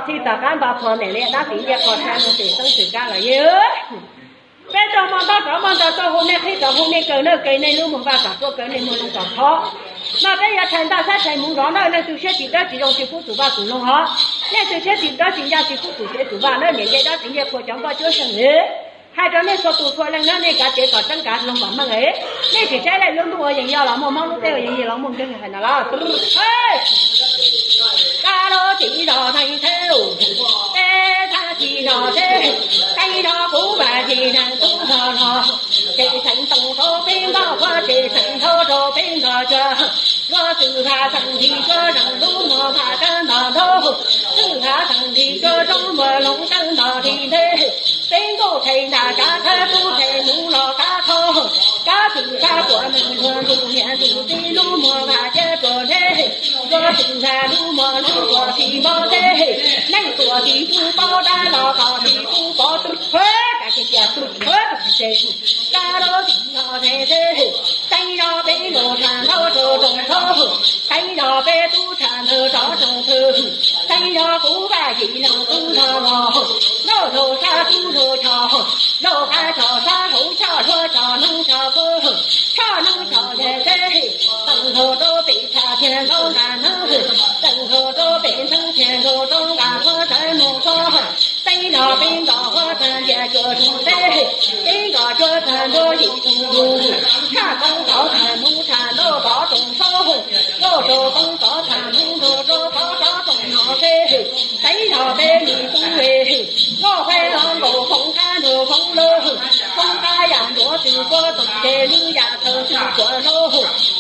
Tsis tom qab nto qhuas niam li dab txiv ncej qhuas tshaj nug tsis xeeb tsis kab los yog peb rau hmo ntaub rov hmo nto tuaj hu nej qhib rov hu nej kaw na, kaw nej lub muag vaj kom tuaj kaw nej muag loog kom khob. No peb yuav rhais ntaj sab rhais hmuv zov na, leej twg siab tsis dawb tsis zoo tsis pub tus vaj tus loog hov. Leej twg siab tsis dawb tsis ncaj tsis pub tus tsev tus vaj na, niam ncej dab txiv ncej qhuas cov npoj cuab seeg li. Hais rau nej txhua tus txhua leej na, nej kav tsev kom tseeb kav loog kom meej es nej tsis saib lawm lub ntuj uas yeej yog los muaj hmoob, lub teb uas yeej yog los muaj nkeeg hais na los. Kab lub txiv zos neeg theb, peb thab tsis zos theb, teeb zos kuv vam tsis neeg tub zos los, tsis xeem toom rau peb nkoj, tsis xeem nthab rau peb nkoj cuab. Luag twb has xeem nthi cuab zeem lub muag vaj kab nto ntaub, twb has xeem nthi cuab roob muag loog kab nto nthi ntej. Peb nkauj thej ntaj kav thab tub thej nus los kav thau, kav twm kav puam neeg luag ntuj niam ntuj txiv lub muag vaj ciab rua ntej. Luag twb has lub muag loog puas tsis npau ntej, neeg tuaj tsis pub paub dab los kom tsis pub pov tub, kav kiag cia tub, kav lub txiv zos neeg theb, teeb zos peb nkauj tshaj ntaub rau rooj thaub, teeb zos peb tub tshaj ntawd rov rooj thwv, teeb zos kuv vaj yim leej tub nrog los, lauj laug sab tub laug tshov, laug qab tshov sab hauv, tshoj hluas tshoj neeb tshoj kub, tshoj neeb tshoj yawg teb, teej laug rau pem tshaj thiaj nkaus nqa neeb, teej laug rau pem ntxeev thiaj nkaus rau nqa huab txawv mus txog, teeb zos peb nkoj huab txawv ntsia cuaj rooj teb, peb nkoj cuab txawv nruab yim rooj lug, tshaj koob tau txawv mus tshaj ntaub tov rooj thaub, lauj rau koob tov txawv mus nrug rau tov rov rooj no teb, teeb zos peb li tub, nkauj faib los nkaus koob qab nrug koob lug, koob qab yam ntuav txwv puab toom ces lub yam txhawj txwv puab lug,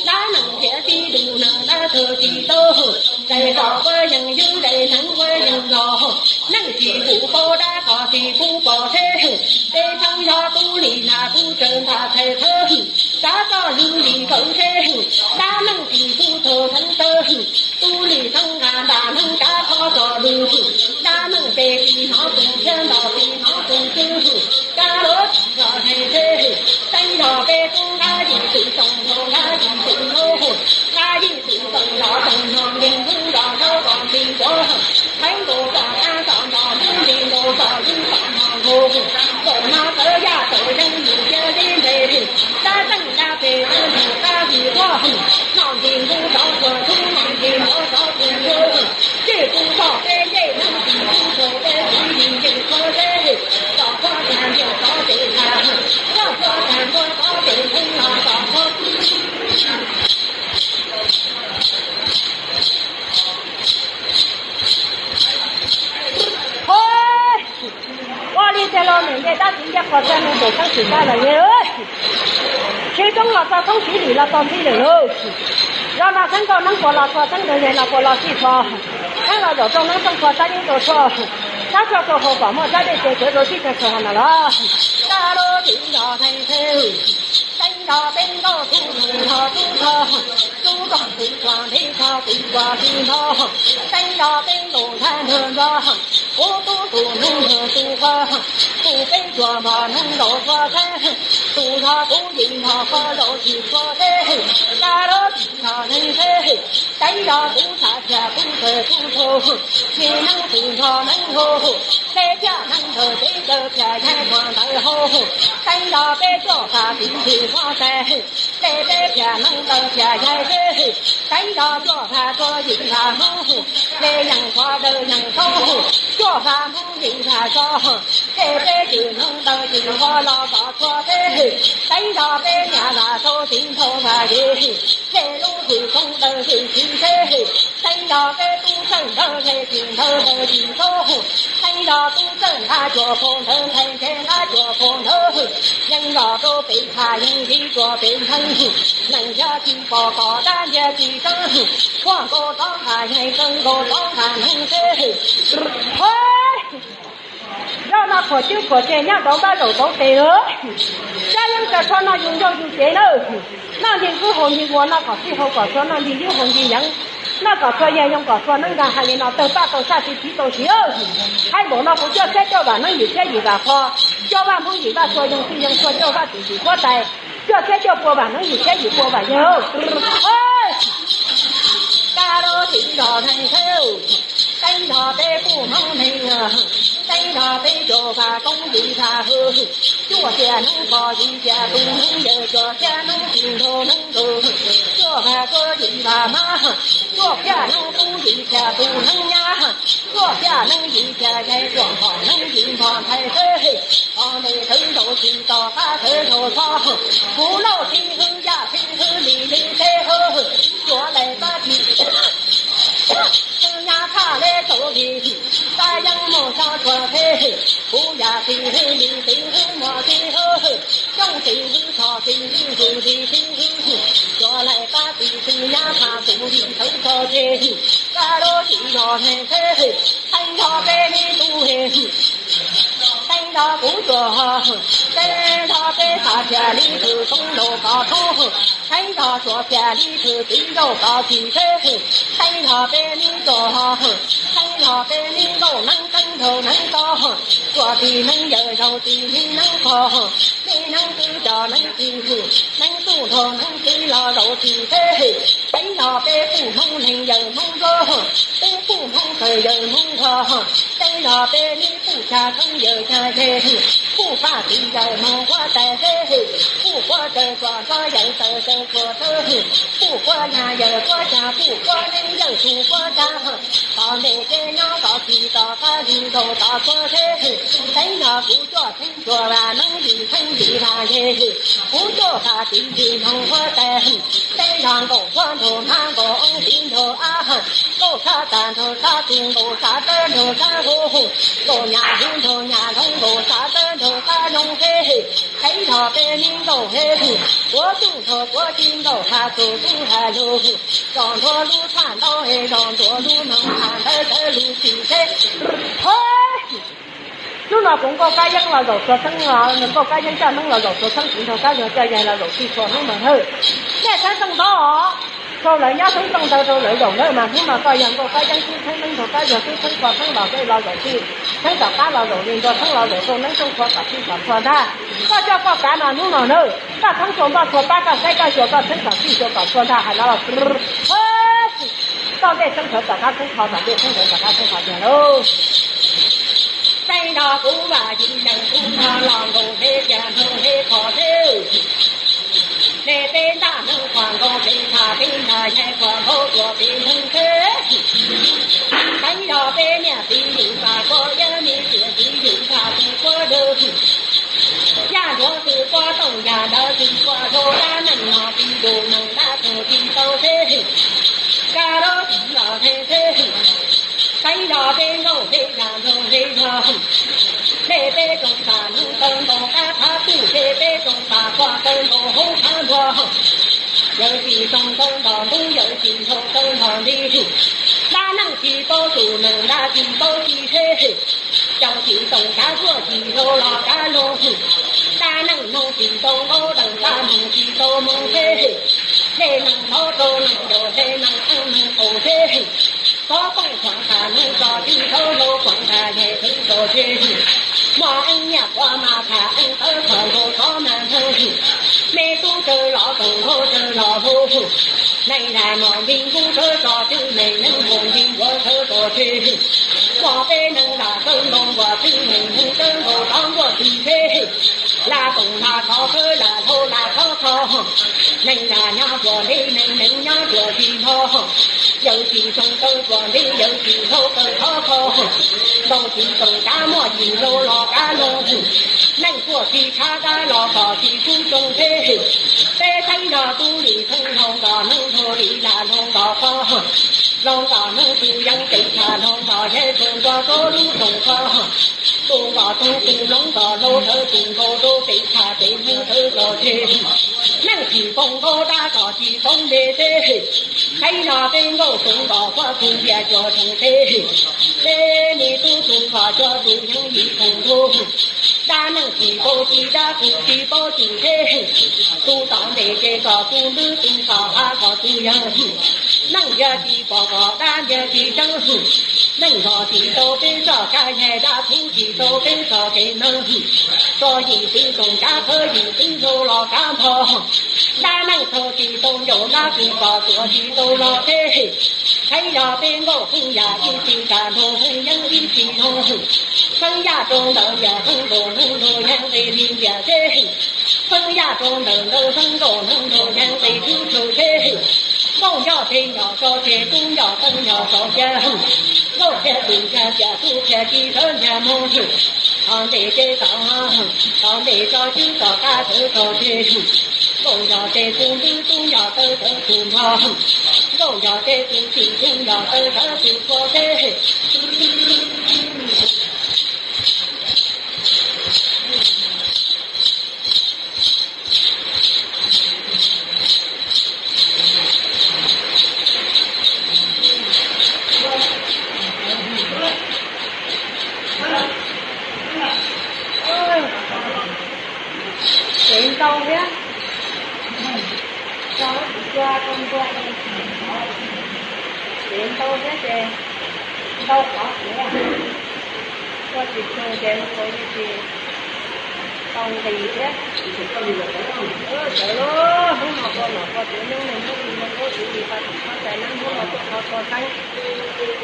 dab neeg thiaj tsis dub neeg dab txhawj tsis tau, zais zos puab yeej ywj zais neeg puab yeej zog, neeg tsis pub paub dab kom tsis pub pov teb, peb teeb zos tub li nag tub tsaws ntaj txhais thawb, kav txoj lug li kawm teb, dab neeg tsis pub tug theeb tawg, tub li theeb nqa ntaj neeg kav txoj lug, dab neeg peb tsis hnov tug thiab nto tsis hnov tug tswv, kav lub txiv zos neeg theb, teeb zos peb tub nqa yim txwv toom nrug nqa yim txwv lug, nqa yim txwv toom zos toom nrug nkeeg ntxub zos nrug zos nti ncuav, heev nkaus txoj kab txoj nto ntub nti nkaus txoj lub txoj nto nkaus, txawm no txawv yaj txawm yeeb yim cia zeb npe, dab txeej dab pem dab nrug dab vim quaj, noj nti nkuj rov tuag tub, noj nti nkuj rov tuag tub, tsis pub txog peb ncej neeb tsis pub txog peb txiv yim ncej qhuav zeb, txoj qhuav tag ntiag txoj pem tag, txoj qhuav tag nkuaj txoj pem theeb no txoj qhuav Ua li tiag los niam ncej dab txiv ncej qhuas txaj nug tus xeeb tsis kab lawm yawg. Sib roob los txog thoob, sib lim los txog txhib lawm lauj. Zos no xeeb nkauj neeb puas los txhua, xeeb ntawd yawg no puas los sib txhua, xeeb los zaum rooj neeb rooj txhua, xab yeeb rau txhua, xab txhua rau hauv kom muaj xab dej ces sawv rau sib tag txhua hov na los. Kab lub txiv zos neeg theb, teeb zos peb nkauj tub nrug nrog tub nrog, tub koom tub txuas nrhiav txog txiv txuas txiv nrog, teeb zos peb nkauj nrog nrug nrog, kuv tub tus nrug nrug tub qhuav, tus peb tsuas npog nrug nkaus txhua teb, tus nrog tub yim nrog qhuav zaum tsis txhua teb, kab lub txiv zos neeg theb, teeb zos tub txhab thiab tub txawj tub txhua, txiv neeb tub nrog neeb hauv, teb thiab neeb ntawd teb ntawd thiab yaig txhua ntawd hauv, teeb zos peb cuaj phav txiv txwv huab tais, teb teb thiab neeb ntawd thiab yaig teb, teeb zos cuaj phav txhua yim phav hauv, le yeej qhuav dawb yeej txaus, cuaj phav hauv yim phav tso, le peb cwm neeb ntawd cwm qhuav los kom txhua teb, teeb zos peb nyab vam tau txiv nrhau vam yim, le lub hwj koob ntawd hwj txiv teb, teeb zos peb tub txawj ntawd le txiv ntawd ntawd txiv txaus, teeb zos tub txawj nqa cuaj phav ntawd nthe nce nqa cuaj phav ntawd, yeej nrog rau peb qha yeej li cuaj peb ntheev, neeg ntiag tsis pom kom dab ntiag tsis tseeb, huaj nkaus rov qha yeej tseeb nkaus rov qha neeg teb. Zos no khuam cwb khuam ceg nyob rau npab zaum rau tes lawm. Sab yeeb sab tshua noj yus ncauj yus cev nawb. Noj nceeg kub haus nceeg ua noj kom sib haus kom txhua noj nceeg yub haus nceeg yeev. Noj kom txhua yeeg yoo kom txhua neeb nkaag hais li no tawg paj tau saj tsis txiv tau siv. Hais npaum no kuv cuaj txhiab cuaj vam neeb yim txhiab yim vam qhuav, cuaj vaj hmoob yim vaj txhua yoo txwj yoo txhua cuaj vaj txwv yim huab tais, cuaj txhiab cuaj pua vam neeb yim txhiab yim pua vam yawg. Kab lub txiv zos neeg theb, Teeb nrog peb kuj Hmoob neeg, teeb nrog peb cov vaj koob yim vaj hwj, cuaj tiaj neeb pog yim tiaj tus neeg yawg, cuaj tiaj neeb txiv nraug neeb nraug, cuaj vaj koob yim vaj hmab, cuaj tiaj neeb tub yim tiaj tus neeg nyab, cuaj tiaj neeb yim tiaj yawg, cuaj npog neeb yim npog ntxhais xwb. Tog ntej tawv zaum tsis tog qab tawv zaum txho, kuv lauj txiv hwj yaj txiv hwj li li teb hwj, cuaj laim pab txiv txwj nyab txhaj le txaus li, tab yeeb muaj txhob txhua teb, kuv yaj txiv hwj li txiv hwj muaj txiv hwj, coob txiv hwj txho txiv hwj zus li txiv hwj, cuaj laim pab txiv txwj nyab txhaj tus li tawv txho teb, kab lub txiv zog neeg teb, teeb nrog peb neb tub he, teeb nrog kuv tuag, teeb nrog peb xav tias li txwm toob nraug koj thoob, teeb nrog tuag tias li txwm txiv nraug koj txim teb, teeb nrog peb neb tuag, teeb nrog peb neb nkauj neeb teeb nraug neeb txo, tuag txiv neeb yawg zaug txiv neeb neeb pog, neeb neeb tub coj neeb txiv, neeb tub nraug neeb txiv los zaug txim teb, teeb nrog peb kuj Hmoob neeg yawg Hmoob nraug, peb kuj Hmoob tawg yawg Hmoob nrog, teeb nrog peb neb kuj tshaj koob yawg tshaj yeg, kuj pab txiv yawg Hmoob quab tais teb, kuj quab tsaws txuas txo yawg tawg tsaws txuas tawg, kuj quab nyab yawg quab tshaj, kuj quab neeb yawg tug quab tshaj, tog ntej peb nyob tod tsis tog qab li nraug tod txhua teb, teeb nrog kuv cuaj txheeb cuaj vaj neeb yim txheeb yim vaj yeg, kuv cuaj vaj txiv txiv Hmoob quab tais, teeb nrog nkaus quab nraug hmab nkaus oob txiv nraug ab, nkaus xav tas nraug xav tus nkaus xav tawb nraug xav hau, nkaus nyab hau nraug nyab hloov nkaus xav tawb nraug xav nyob teb, teeb nrog peb neb nkaus he, kuv tub nraug kuv txiv nkaus has txug tub has lug, zog ntua lub tshaj ntaub he, zog ntua lub noog has ntawd tawv lug txim teb. Hnub no kuv nkauj kab yeeb los zaum txhua txheeb, nkauj kab yeeb caj neeb los zaum txhua txheeb, kuv nraug kab yog caj yag los zaum txhua hnub mas hawj. Nej txheeb txooj ntaub os, rau lawv nyob txheeb txooj ntawd rau lawv zaum lawm mas hnub no koj yog nkauj kab yeeb tub txheeb neeb nraug kab yog tub txheeb txhua txheeb los peb los zaum txij, txheeb tom qab los zaum li nrog txheeb los zaum rau neeb rooj qhua kom txij kom txhua ntag. Koj coj koj kav no hnub no nawb, koj txheeb txooj ntaub txhua pab koj saib koj xyuas koj txheeb kom txij xyuas kom txhua ntag hais no los txog ntej txheeb sawv tom qab txheeb qhov tom ntej txheeb sawv tom qab txheeb qhov tiag lauj. Teeb nrog kuv vaj yim leej tub no los nkaus he tias nraug he qhov teb, le peb ntaj neeg qhuas nkaus peb txha peb ntaj yag qhuas nkaus tuas peb neeg teb. Teeb nrog peb niam txiv yim txha kuab yawg me txiv txiv yim txha txiv kuab dawg, yaj ntuav txiv kuab tooj yaj ntawd txiv kuab rau dab neeg no txiv tus neeg dab tug txiv tau teb, kab lub txiv los teb teb. Teeb nrog peb nkauj peb yaj nraug peb yog, le peb tsoom tas nub tawg nkaus qab thav txuj, le peb tsoom tas quaj tawg nkaus hauv qab ntuag. Yawg tsis tsoom tawg nrog ntub, yawg tsis tsoom tawg nrog nti, dab neeg tsis paub tus neeg dab tsis paub txiv teb, caum tsis tsoom kav tuaj tsis zoo los kav loog, dab neeg noog tsis tau nkaub, dab neeg tsis tau moog teb, le neeg thov rau neeg caum, le neeg eeb neeg qaum teb. Xov tooj khuam tas nub tso tij thaub hlau khuam tas yeg txheeb tso teb, muaj eeb nyiaj quav mas tas eeb tawv khuam nkaus xov mas nug, me tub tsawg los toom nkaus tsawg los hau, neeg lam mom nti nkuj tawv tso tib neeg neeg nkaus nti nkuav tawv tso teb, muaj peb neeg lam tawv nkaus nkuaj tib neeg neeg tawv nkaus tov nkuaj tib teb, lam toom lam thov tawv lam hlau lam thov txho, neeg lam nyob tuaj nti neeg neeg nyob tuaj tsis nto, yawg tsis tsoom tawv tuaj nti yawg tsis hlau tawv thov txho, nkaus tsis tsoom kav muaj tsis zoo los kav loog, neeg tuaj tsis tshav dab los kom tsis kub tsoom teb, peb txheeb nrog tub li txheeb hlau nrog neeg hlau li lam hlau nrog qhov, hlau nrog neeg tug yeeb pem tshaj hlau nrog yawg tug nrog rau lub tsoom qhov, tus nrog tug tus hloov nrog hlau tawv tus nkaus rau pem tshaj pem hlau tawv tso teb, neeg tsis poob nkaus dab kom tsis poob npe teb, txheeb nrog peb nkauj tug nrog quaj tug ntiag cuag tsoom teb, peb me tub tug nrog cuag tus yeeb yim tug ntuj, dab neeg tsis paub txiv dab tug tsis paub txiv teb, tus tom ntej ces kom tus ntwg tus tom hav kom tus yawg, neeg yog tsis pom kom dab yog tsis tseeb, neeg nrog tsis tau peb txoj kab yag dab tug tsis tau peb txoj kev neeg, tso yim txwv tsoom kav qhawv yim txwv hlau los kav npog, Dab neeg txhaum tsis tau ncaus, dab tsis pom tuam tsis tau los thiab. Saib yog peb nkauj pheej yam ib txhis, kam nrog pheej yeeb ib txhis nrog. Pheej yaj rau ntawm yam pheej nkaus hnub nrog yeeb nqis li ntias thiab. Pheej yaj rau ntawm ntawd pheej nkaus hnub nrog yeeb nqis tub rau thiab. Nkauj nco tej nyom tso ces tub nyom tawv nyom tso cia. Nkauj qhia tus ncha ciam tub qhia tsis sawv ncha mog. Tov ntej ces tov, tov ntej tso tswb tov qab sawv tso ces. Nkauj nco tej tub ntub tub nyom tawv sawv tus nrog. Nkauj nco tej tub tsim tub nyom tawv sawv tus txhua thiab. Tsev ntau thiab. Tsev ntau thiab ces ntau qhov thiab. Ua tsis txog ces ua yeej tsis tau nqis thiab. Sawv los hnub no koj los koj tsev neeb neeg hnub no koj tsev neeb hnub no tuaj kho koj teeb.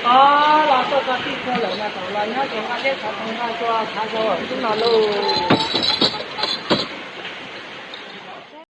Koj los tuaj koj tij txhua lawm mas kom los nyob ces nqa teb xov tooj nqa txua khav zog hnub no lauj.